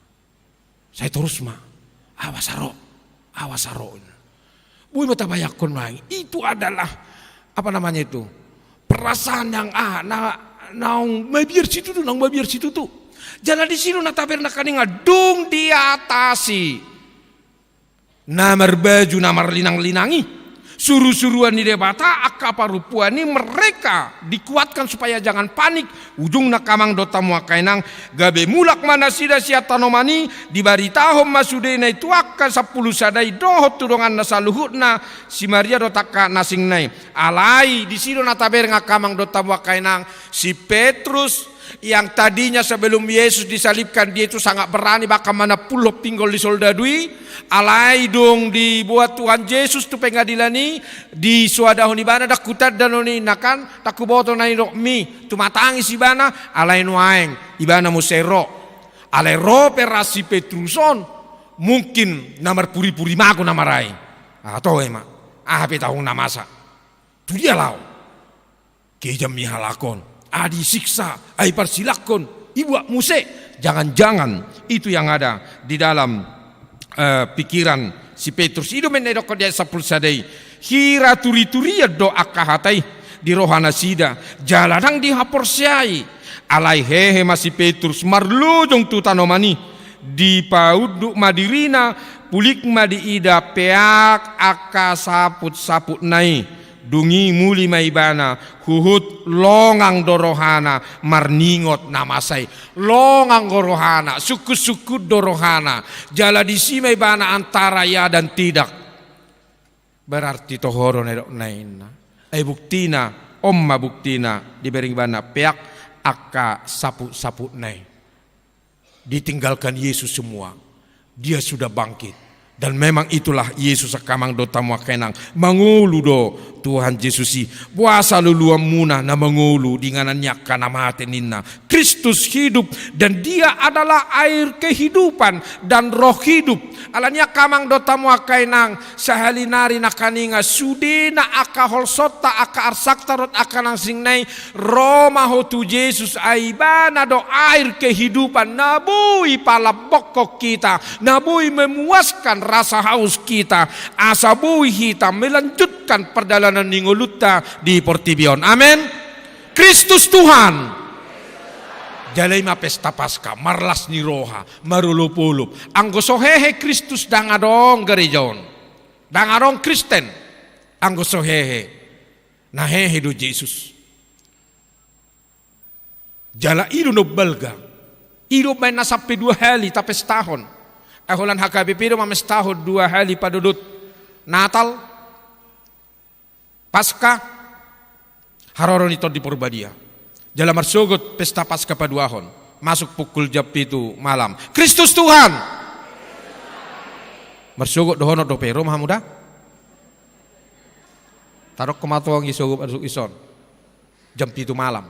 Sai torus ma, "Awas aro, awas aro," inna. Boi ma tabayangkon manang itu adalah, apa namanya itu, perasaan yang, ah, na, naung mabiar situtu, naung mabiar situtu. Jala disi do na tabereng nangkaningan dung diatasi na marbaju na marlinang-linang i, suru-suruan ni Debata, angka parompuan i, mereka dikuatkan supaya jangan panik. Ujungna, angka amang dohot hamu angka inang, gabe mulak ma nasida sian tanoman i, dibaritahon ma sudena i tu angka sampulu sada i dohot tu donganna saluhutna, si Maria dohot angka na asingna i. Alai disi do na tabereng, angka amang dohot hamu angka inang, si Petrus, yang tadinya sebelum Yesus disalibkan, dia itu sangat berani, bahkan manampulhon pinggol ni soldadu i, alai dung diboan Tuhan Jesus tu pengadilan i, disoadahon ibana, "Ndang hutanda on i," inna kan, "ndang huboto na nidokmi," tumatangis ibana, alai nuaeng ibana muse ro. Alai ro pe ra si Petrus on, mungkin na marpuri-puri mago na mara i. Ah, toe ma. Aha pe tahu na masa. Tu dia laho? Kejam ni halak on, ai disiksa, ai parsilanghon, dibuat muse. Jangan-jangan itu yang ada di dalam, eh, pikiran si Petrus. I do ma na didokkon di ayat sampulu sada i. Hira turi-turian do angka hata i di roha nasida, jala ndang dihaporseai. Alai hehe ma si Petrus, marlojong tu tanoman i, dipaunduk ma dirina, pulik ma diida peak angka saput-saputna i. Dung i muli ma ibana, huhut longang do rohana marningot na masa i. Longang do rohana, sungkun-sungkun do rohana. Jala disi ma ibana antara ya dan tidak. Berarti toho do na nidokna i, inna. Ai buktina, on ma buktina, dibereng ibana peak angka saput-saputna i. Ditinggalkan Yesus semua. Dia sudah bangkit. Dan memang itulah Yesus, angka amang dohot hamu angka inang. Mangolu do Tuhan Jesus i. Boasa luluanmuna na mangolu di inganan ni angka na mate, ninna. Kristus hidup dan Dia adalah air kehidupan dan roh hidup. Alani i, angka amang dohot hamu angka inang, sahali nari nangkaningan sudena angka holsonta, angka arsakta dohot angka na asingna i, ro ma ho tu Jesus, ai Ibana do air kehidupan na boi palambokkon hita, na boi memuaskan rasa haus hita, asa boi hita melanjutkan pardalanan ni ngolunta di portibi on. Amen. Kristus Tuhan. Jala i ma pesta Paska, marlas ni roha, marolopolop. Anggo so hehe Kristus, ndang adong gareja on. Ndang adong Kristen anggo so hehe. Na hehe do Jesus. Jala i do na umbalga. I do umbaen na sampe dua hali tapestahon. Ai holan H K B P do mamestahon dua hali padodot. Natal, Paska, Haroro ni Tondi Porbadia. Jala marsogot pesta Paska paduahon, masuk pukul jam pitu malam. Kristus Tuhan. Marsogot dohonon dope, ro ma hamu da? Tadok ma tong i sogot masuk dison. Jam pitu malam.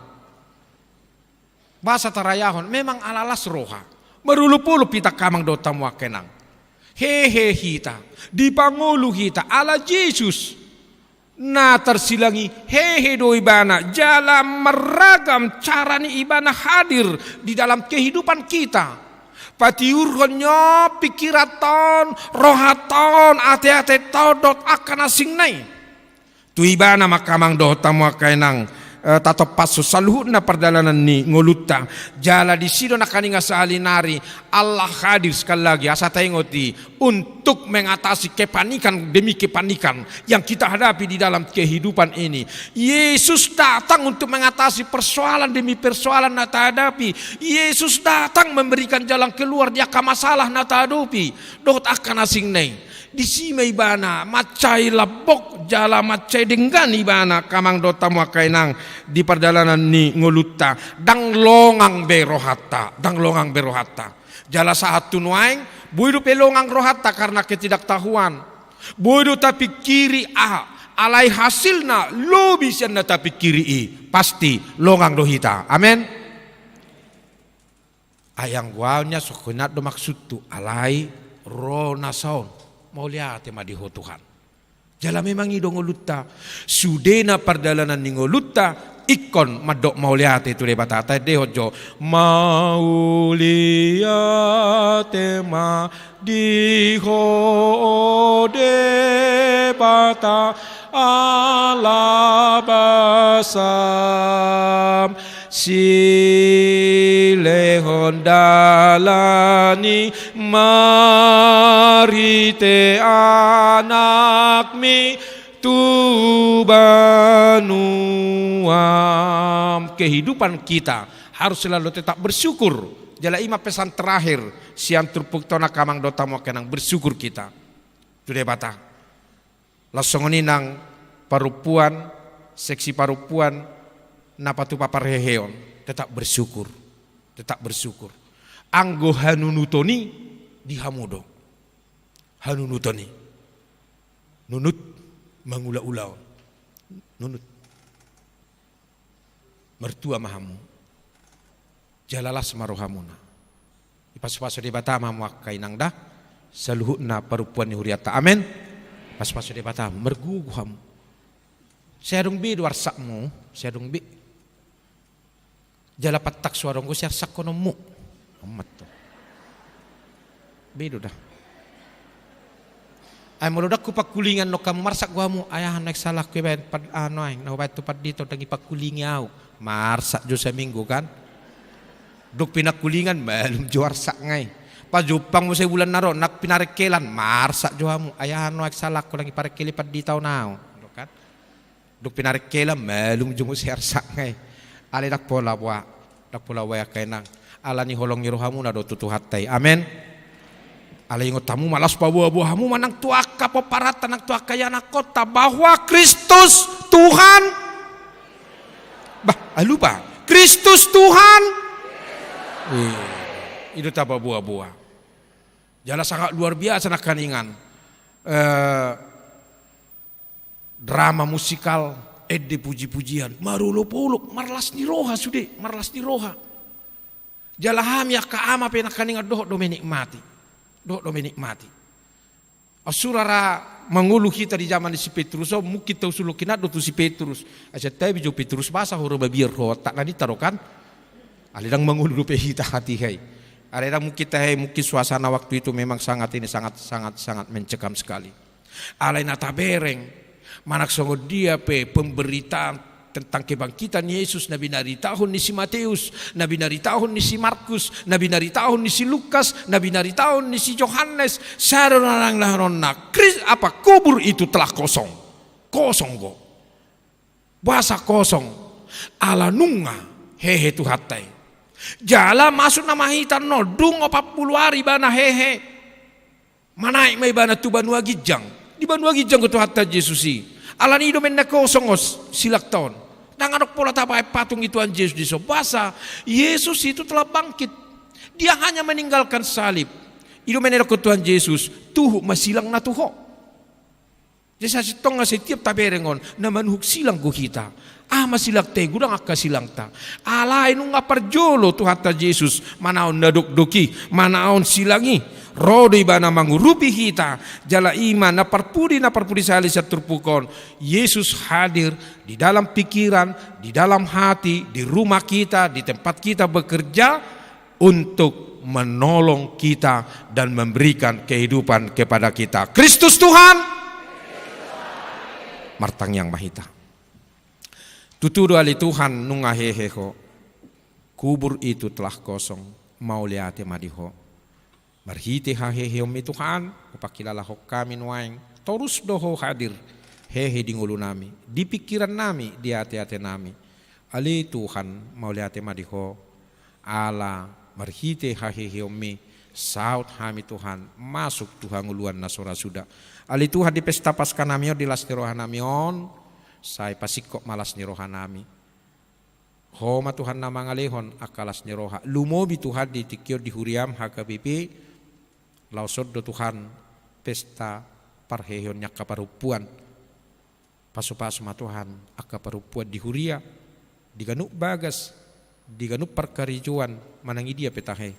Boasa tarayahon, memang ala las roha. Marolopolop hita, angka amang dohot hamu angka inang. hehe hita, dipangolu hita ala Jesus. Na tarsilangi hehe do ibana, jala marragam cara ni ibana hadir di dalam kehidupan kita. Patiurhon ni on pingkiran ta on, roha ta on, ateate ta on dohot angka na asing na i. Tu ibana ma angka amang dohot hamu angka inang, eh, tatompashon saluhutna pardalanan ni ngolunta. Jala disi do nangkaningan sahali nari Allah hadir sekali lagi, asa taingot i, untuk mengatasi kepanikan demi kepanikan yang kita hadapi di dalam kehidupan ini. Yesus datang untuk mengatasi persoalan demi persoalan na tahadapi. Yesus datang memberikan jalan keluar di angka masalah na tahadopi dohot angka na asing na i. Disi ma ibana mansai lambok jala mansai denggan ibana, angka amang dohot hamu angka inang, di pardalanan ni ngolunta. Ndang longang be rohanta, ndang longang be rohanta. Jala sahat tu nuaeng, boi dope longang rohanta karena ketidaktahuan. Boi do tapingkiri aha, alai hasilna lobi sian na tapingkiri i, pasti longang do hita. Amen. Ai anggo au nian songon i do maksudhu, alai ro nasa on, mauliate ma di Ho Tuhan. Jala memang i do ngolunta, sudena pardalanan ni ngolunta, ingkon mandok mauliate tu Debata. Taendehon jo, mauliate ma di Ho Debata, ala basam silehon dalan i marhite Anakmi tu banuam. Kehidupan kita harus selalu tetap bersyukur. Jala i ma pesan terakhir sian turpukta on, angka amang dohot hamu angka inang, bersyukur kita tu Debata. Laos songon i nang parompuan, seksi parompuan na patupa parheheon, tetap bersyukur, tetap bersyukur. Anggo hanunuton i di hamu do. Hanunuton i. Nunut mangula ulaon. Nunut. Martua ma hamu. Jala las ma rohamuna. Dipasupasu Debata ma hamu angka inang da. Saluhutna parompuan ni hurianta. Amen. Pasupasu Debata, margogo hamu. Sai adong be do arsakmu, sai adong be. Jala pantak so adong do siarsakkononmu. Amat tu. Be do da. Ai molo ndang hupangkulingan nangkin hamu, marsak do hamu, ai aha nuaeng salahku ibaen pad-, aha nuaeng na hubaen tu pandita on, ndang dipangkulingi au. Marsak jo saminggu kan. Dung pinangkulingan, malum jo arsak nai. Pajumpang muse bulan na ro, nang pinarengkelan, marsak jo hamu, ai aha nuaeng salahku, ndang diparengkeli pandita on au. Kan? Dung pinarengkelan, malum jo muse arsak nai. Alai ndang pola boha, ndang pola boha angka inang. Ala ni holong ni rohamuna do tu Tuhanta i. Amen. Alai ingot hamu ma, laos paboa-boa hamu ma nang tu angka pomparanta, nang tu angka ianakhonta, bahwa Kristus Tuhan. Bah, ah, lupa. Kristus Tuhan. Wih, i do tapaboa-boa. Jala sangat luar biasa nangkaningan. Eh, drama musikal, ende puji-pujian, marolop-olop, marlas ni roha sude, marlas ni roha. Jala hami angka ama pe nangkaningan dohot do menikmati. Dohot do menikmati. Sura ra mangolu hita di jaman ni si Petrus on, mungkin tausul hinan do tu si Petrus. Asa tabi jo Petrus, basa ho ro mabiar ho, tak na ninta do kan. Alai ndang mangolu dope hita hatiha i. Alai ndang mungkin tahe, mungkin suasana waktu itu memang sangat ini, sangat, sangat, sangat mencekam sekali. Alai na tabereng, manang songon dia pe pemberitaan tentang kebangkitan Yesus na binaritahon ni si Mateus, na binaritahon ni si Markus, na binaritahon ni si Lukas, na binaritahon ni si Johannes, sada do na naeng dohononna, Kris-, apa, kubur itu telah kosong. Kosong do. Boasa kosong? Ala nunga hehe Tuhanta i. Jala masuk nama hita annon, dung opat pulu ari ibana hehe. Manaek ma ibana tu banua ginjang. Di banua ginjang do Tuhanta Jesus i. Alani i do umbahen na kosong on silangta on. Ndang adong pola tabaen patung ni Tuhan Jesus dison. Boasa? Yesus itu telah bangkit. Dia hanya meninggalkan salib. I do umbahen na didok Tuhan Jesus, tuhu ma silangna tu ho. Jadi sasintongna setiap tabereng on, na manuhuk silang do hita. Aha ma silangta i? Godang angka silangta. Alai nunga parjolo Tuhanta Jesus manaon na dokdok i, manaon silang i. Ro do Ibana mangurupi hita, jala i ma na parpudi, na parpudi sahali sian turpuk on. Yesus hadir di dalam pikiran, di dalam hati, di rumah kita, di tempat kita bekerja, untuk menolong kita dan memberikan kehidupan kepada kita. Kristus Tuhan. Martangiang ma hita. Tutu do ale Tuhan, nunga hehe Ho. Kubur itu telah kosong. Mauliate ma di Ho. Marhite haheheonMi Tuhan, hupangkilalahon hami nuaeng. Torus do Ho hadir, hehe di ngolunami, di pingkirannami, di ateatenami. Ale Tuhan, mauliate ma di Ho. Ala marhite haheheonMi, saut hami Tuhan, masuk tu hangoluan na so ra suda. Ale Tuhan, di pesta Paskanami on, di las ni rohanami on, sai pasingkop ma las ni rohanami. Ho ma Tuhan na mangalehon angka las ni roha. Lumobi Tuhan di tingki on di huriaM H K B P, laos on do Tuhan pesta parheheon ni angka parompuan. Pasupasu ma Tuhan angka parompuan di huria, di ganup bagas, di ganup parkarejoan, manang i dia pe tahe.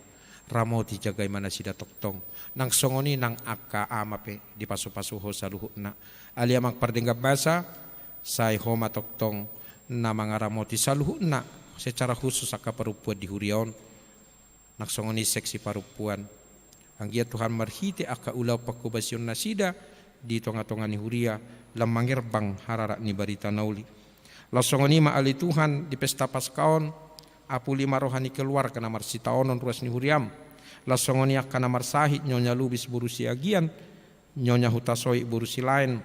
Ramoti jagai ma nasida tongtong. Nang songon i nang angka ama pe dipasupasu Ho saluhutna. Ale Amang pardenggan basa, sai Ho ma tongtong na mangaramoti saluhutna, secara khusus angka parompuan di huria on. Nang songon i seksi parompuan. Anggiat Tuhan marhite angka ulaon panghobasion nasida di tongatonga ni huria, lam mangerbang hararat ni barita na uli. Laos songon i ma ale Tuhan di pesta Paska on, apuli ma roha ni keluarga na marsitaonon ruas ni huriaM. Laos songon i angka na marsahit, Nyonya Lubis boru Siagian, Nyonya Hutasoit boru Silaen,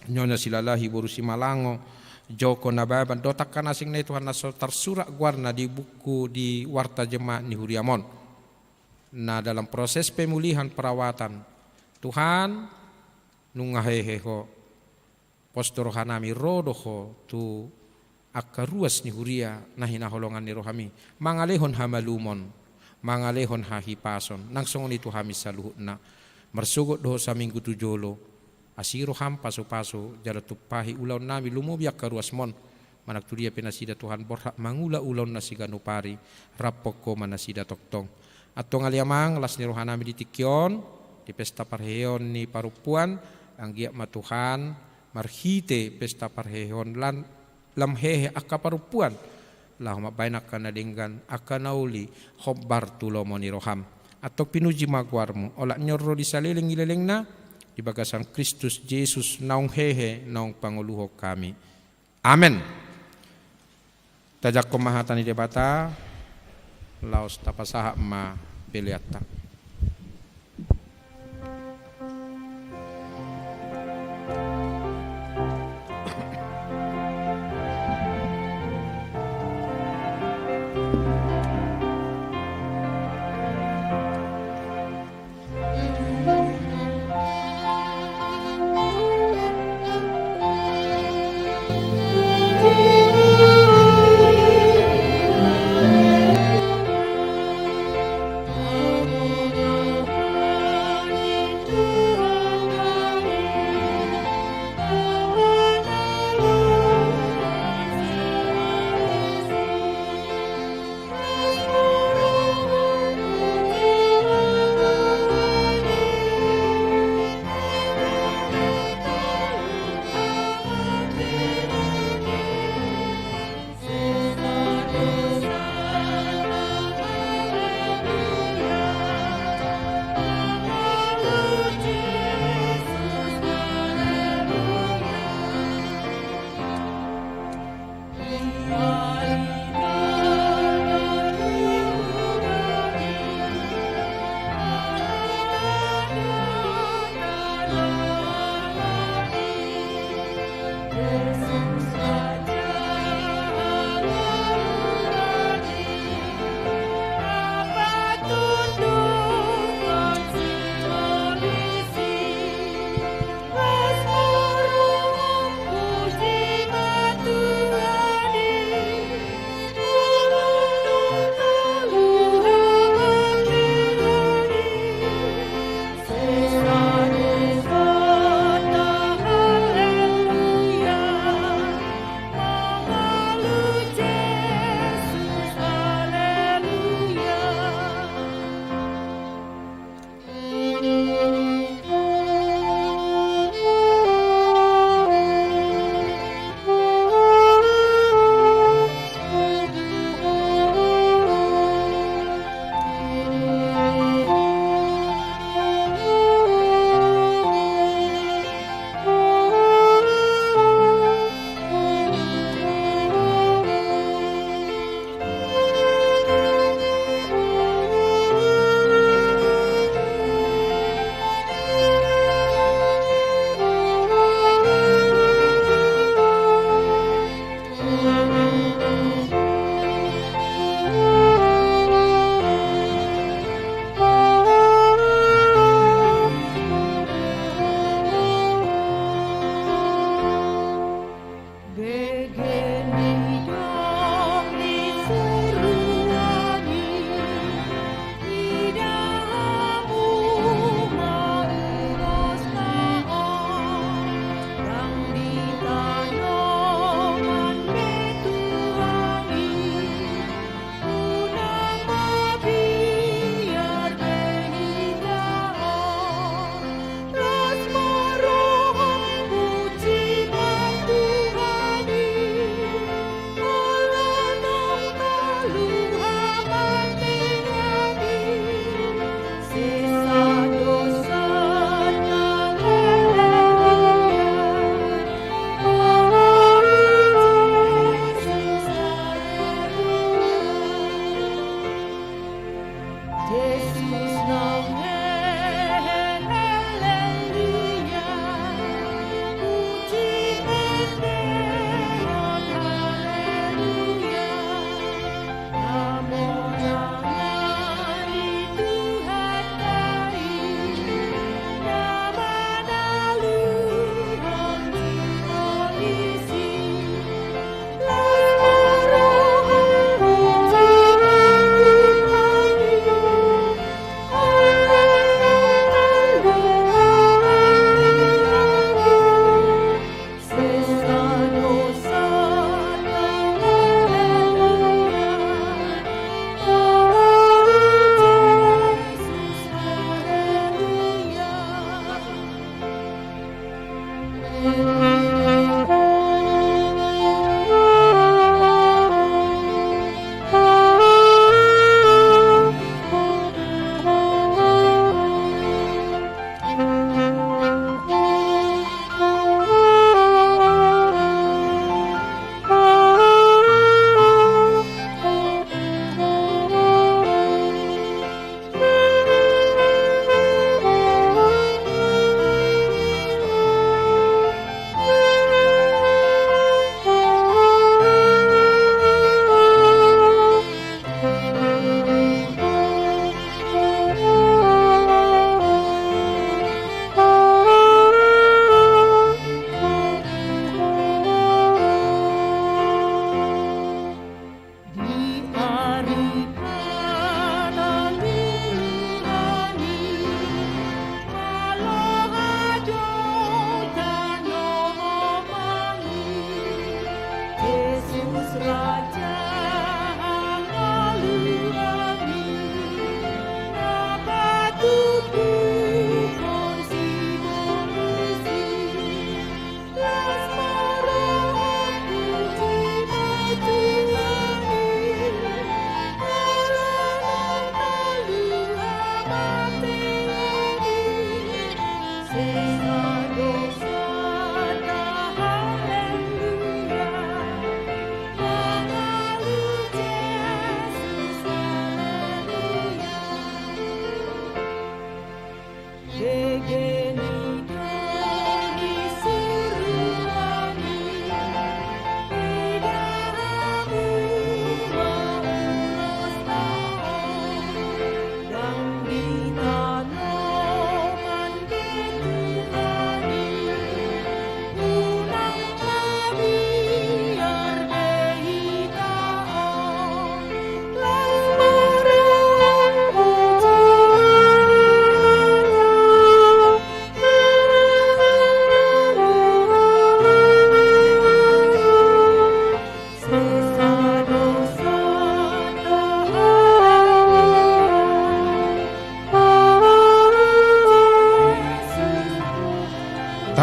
Nyonya Silalahi boru Simalango, Joko Nababan, dohot angka na asing nai Tuhan na so tarsurat goarna di buku di warta jemaat ni huriaM on. Na dalam proses pemulihan perawatan. Tuhan, nunga hehe Ho. Pos do rohanami, ro do Ho tu angka ruas ni huria na hinaholongan ni rohaMi, mangalehon hamalumon, mangalehon hahipason, nang songon i tu hami saluhutna. Marsogot do Ho saminggu tu jolo, asi rohaM pasupasu, jala tumpahi ulaonnami lumobi angka ruasmon, manang tu dia pe nasida Tuhan borhat mangula ulaonna siganup ari, raphon Ho ma nasida tongtong. Antong ale Amang, las ni rohanami di tingki on, di pesta parheheon ni parompuan, anggiat ma Tuhan, marhite pesta parheheon lan, lam hehe angka parompuan, laho mambahen angka na denggan, angka na uli, hombar tu lomo ni rohaM. Antong pinuji ma goarMu, olat ni on ro di saleleng ni lelengna, di bagasan Kristus Jesus, naung hehe, naung pangoluhon hami. Amen. Tajangkon ma hata ni Debata, laos tapasahat ma peleanta.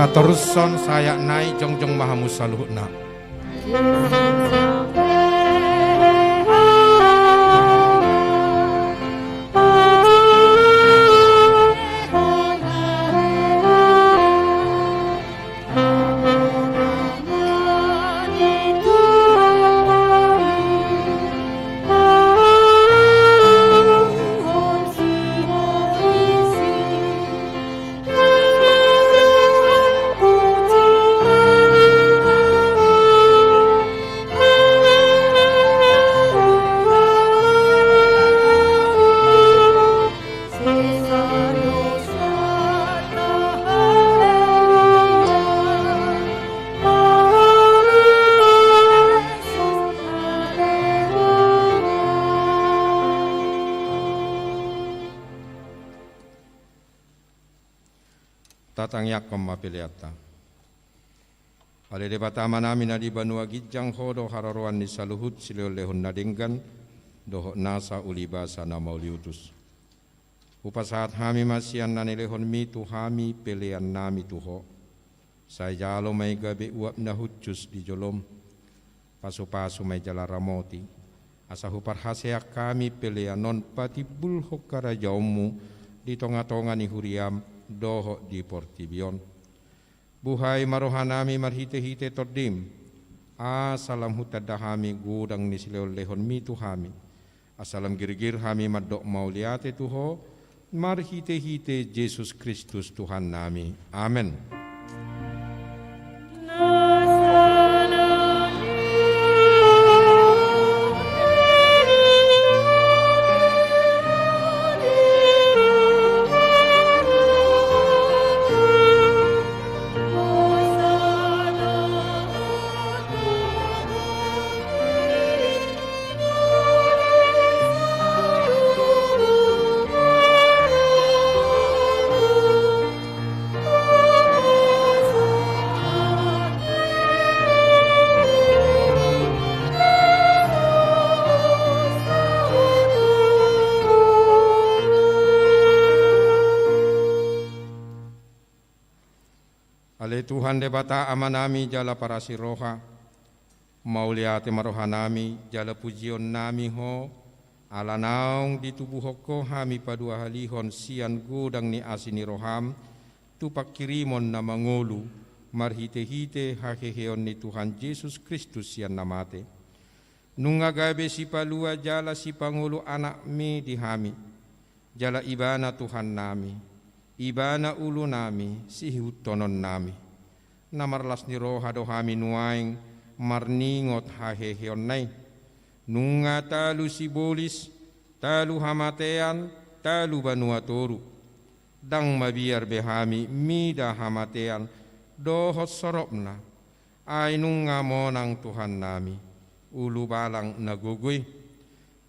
Torushon sayat nai, jongjong ma hamu saluhutna. Tatangiangkon ma peleanta. Ale Debata Amanami na di banua ginjang, Ho do haroroan ni saluhut silehonlehon na denggan dohot nasa uli basa na mauliutus. Hupasahat hami ma sian na nilehonmi tu hami peleannami tu Ho. Sai jalo ma i gabe uap na hushus di jolom. Pasupasu ma i jala ramoti, asa huparhaseang hami pelean on patimbulhon harajaonmu di tongatonga ni huriam dohot di portibi on. Buhai ma rohanami marhitehite Tondim, asa lam hutanda hami godang ni silehonlehonmi tu hami, asa lam girgir hami mandok mauliate tu Ho, marhitehite Jesus Kristus Tuhannami. Amen. Ale Tuhan Debata Amanami jala parasi roha, mauliate ma rohanami jala pujionnami Ho, ala naung ditubuhon Ho hami paduahalihon sian godang ni asi ni roham tu pangkirimon na mangolu marhitehite haheheon ni Tuhan Jesus Kristus sian na mate. Nunga gabe sipalua jala sipangolu anakmi di hami, jala ibana Tuhannami, ibana ulunami, siihuthononnami. Na marlas ni roha do hami nuaeng marningot haheheonna i. Nunga talu sibolis, talu hamatean, talu banua toru. Ndang mabiar be hami mida hamatean dohot soropna. Ai nunga monang Tuhannami, ulubalang na gogo i.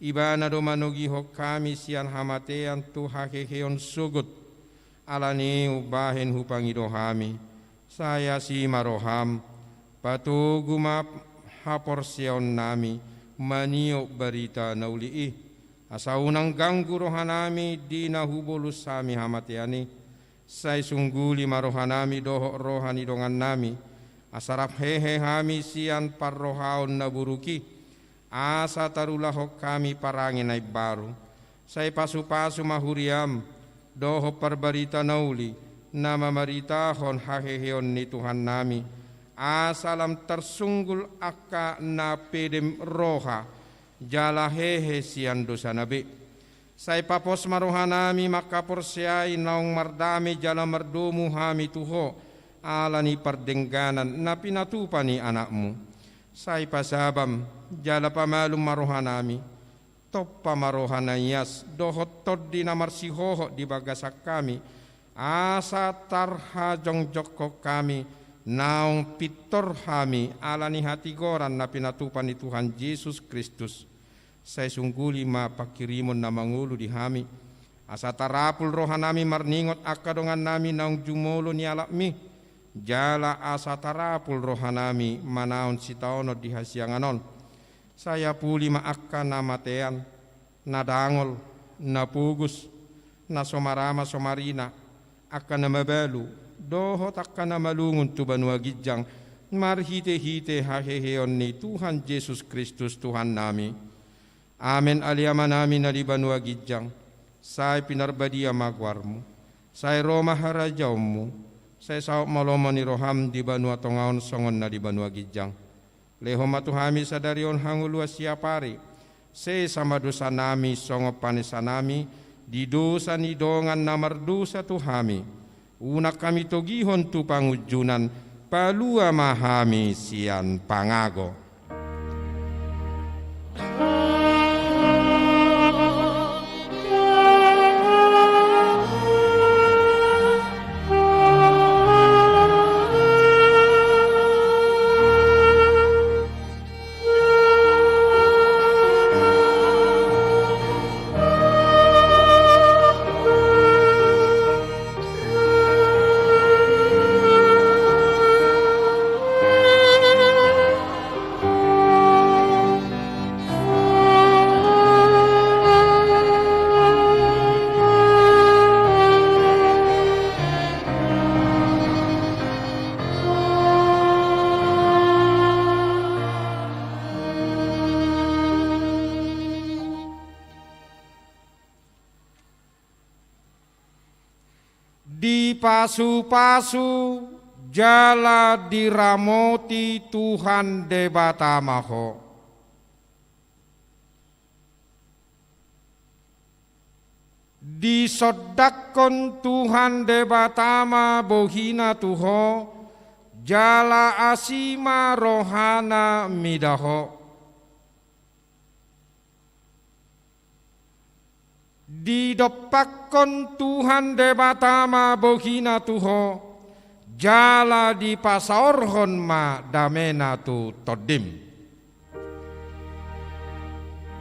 Ibana do manogihon hami sian hamatean tu haheheon sogot. Alani i umbahen hupangido hami, sai asi ma roham, patogu ma haporseaonnami maniop barita na uli i, asa unang ganggu rohanami di na hubolus hami hamatean i. Sai sungguli ma rohanami dohot roha ni dongannami, asa rap hehe hami sian parrohaon na buruk i, asa tarulahon hami parange na imbaru. Sai pasupasu ma huriam dohot parbarita na uli na mamaritahon haheheon ni Tuhannami, asa lam tarsunggul angka na pedem roha jala hehe sian dosana be. Sai papos ma rohanami mangkaporseai naung mardame jala mardomu hami tu Ho, ala ni pardengganan na pinatupa ni Anakmu. Sai pasabam jala pamalum ma rohanami, tompa ma roha na ias dohot tondi na marsihohot di bagasan hami, asa tarhajongjongkon hami naung pintor hami ala ni hatigoran na pinatupa ni Tuhan Jesus Kristus. Sai sungguli ma pangkirimon na mangolu di hami, asa tarapul rohanami marningot angka dongannami naung jumolo nialapmi, jala asa tarapul rohanami manaon sitaonon di hasiangan on. Sai apuli ma angka na matean, na dangol, na pogos, na so marama so marina, angka na mabalu, dohot angka na malungun tu banua ginjang, marhitehite haheheon ni Tuhan Jesus Kristus Tuhannami. Amen. Ale Amanami na di banua ginjang, sai pinarbadia ma goarmu. Sai ro ma harajaonmu. Sai saut ma lomo ni roham di banua tonga on songon na di banua ginjang. Lehon ma tu hami sadari on hangoluan siapari. Sesa ma dosanami songon panesanami di dosa ni dongan na mardosa tu hami. Unang hami togihon tu pangunjunan, palua ma hami sian pangago. Dipasupasu jala diramoti Tuhan Debata ma ho. Disondangkon Tuhan Debata ma bohina tu ho, jala asi ma rohana mida ho. Didompakkon Tuhan Debata ma bohina tu ho, jala dipasaorhon ma damena tu tondim.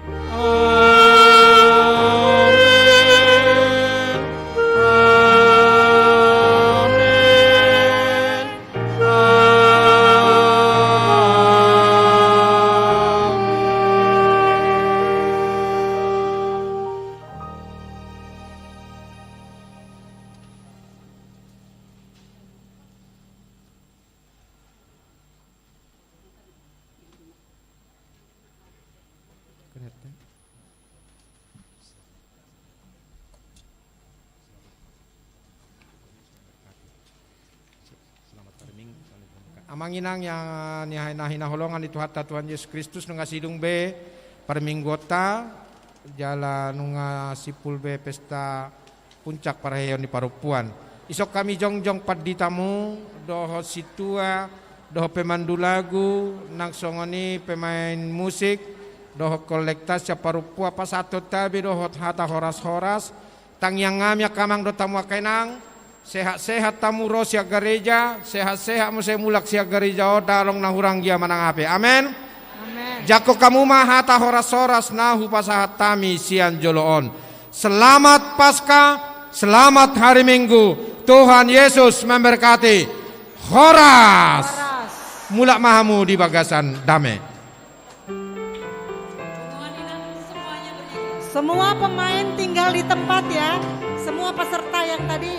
Amen. Amen. Amang inang yang ni hinaholongan ni Tuhanta Tuhan Yesus Kristus, nunga sidung be parmingguonta, jala nunga simpul be pesta puncak parheheon ni parompuan. Dison hami jongjong panditamu, dohot sintua, dohot pemandu lagu, nang songon i pemain musik, dohot kolekta sian parompuan, pasahathon hami dohot hata horas-horas. Tangiang hami angka amang dohot hamu angka inang, sehat-sehat hamu ro sian gareja, sehat-sehat muse mulak sian gareja on, ndang adong na hurang gia manang aha pe. Amen. Amen. Jangkon hamu ma hata horas-horas na hupasahat hami sian jolo on. Selamat Paskah, selamat hari Minggu. Tuhan Yesus memberkati. Horas. Horas. Mulak ma hamu di bagasan dame. Semua pemain tinggal di tempat ya. Semua peserta yang tadi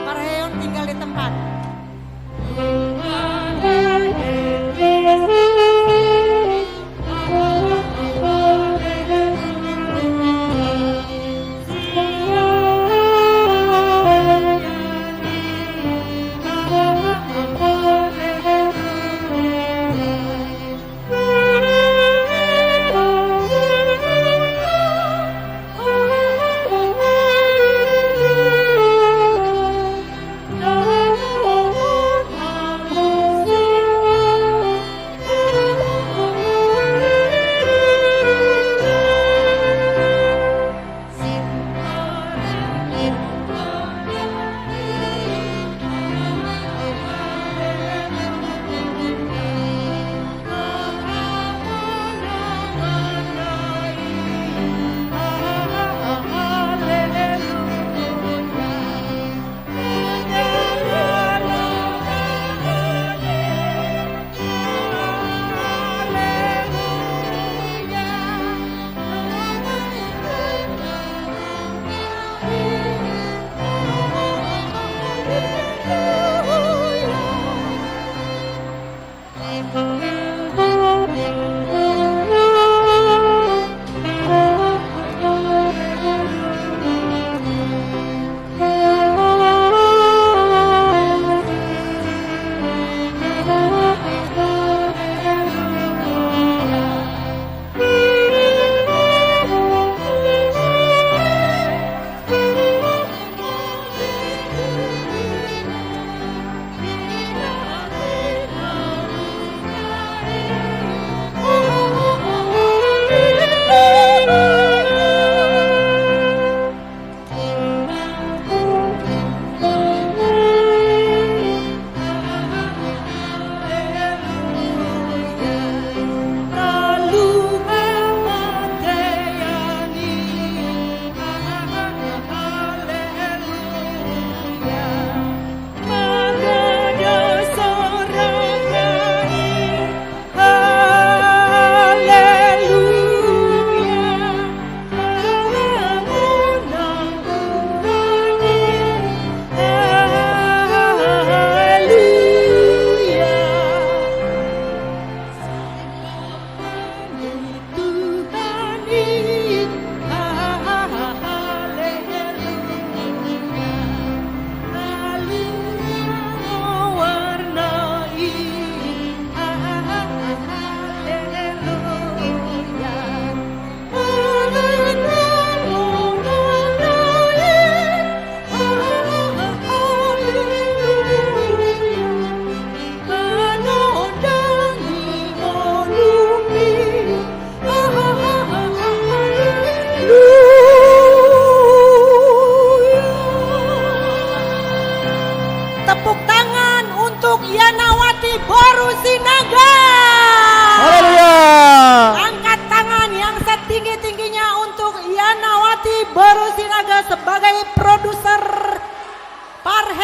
parheheon tinggal di tempat. Tepuk tangan untuk Yanawati Boru Sinaga. Haleluya. Angkat tangan yang setinggi-tingginya untuk Yanawati Boru Sinaga sebagai produser Parhehe.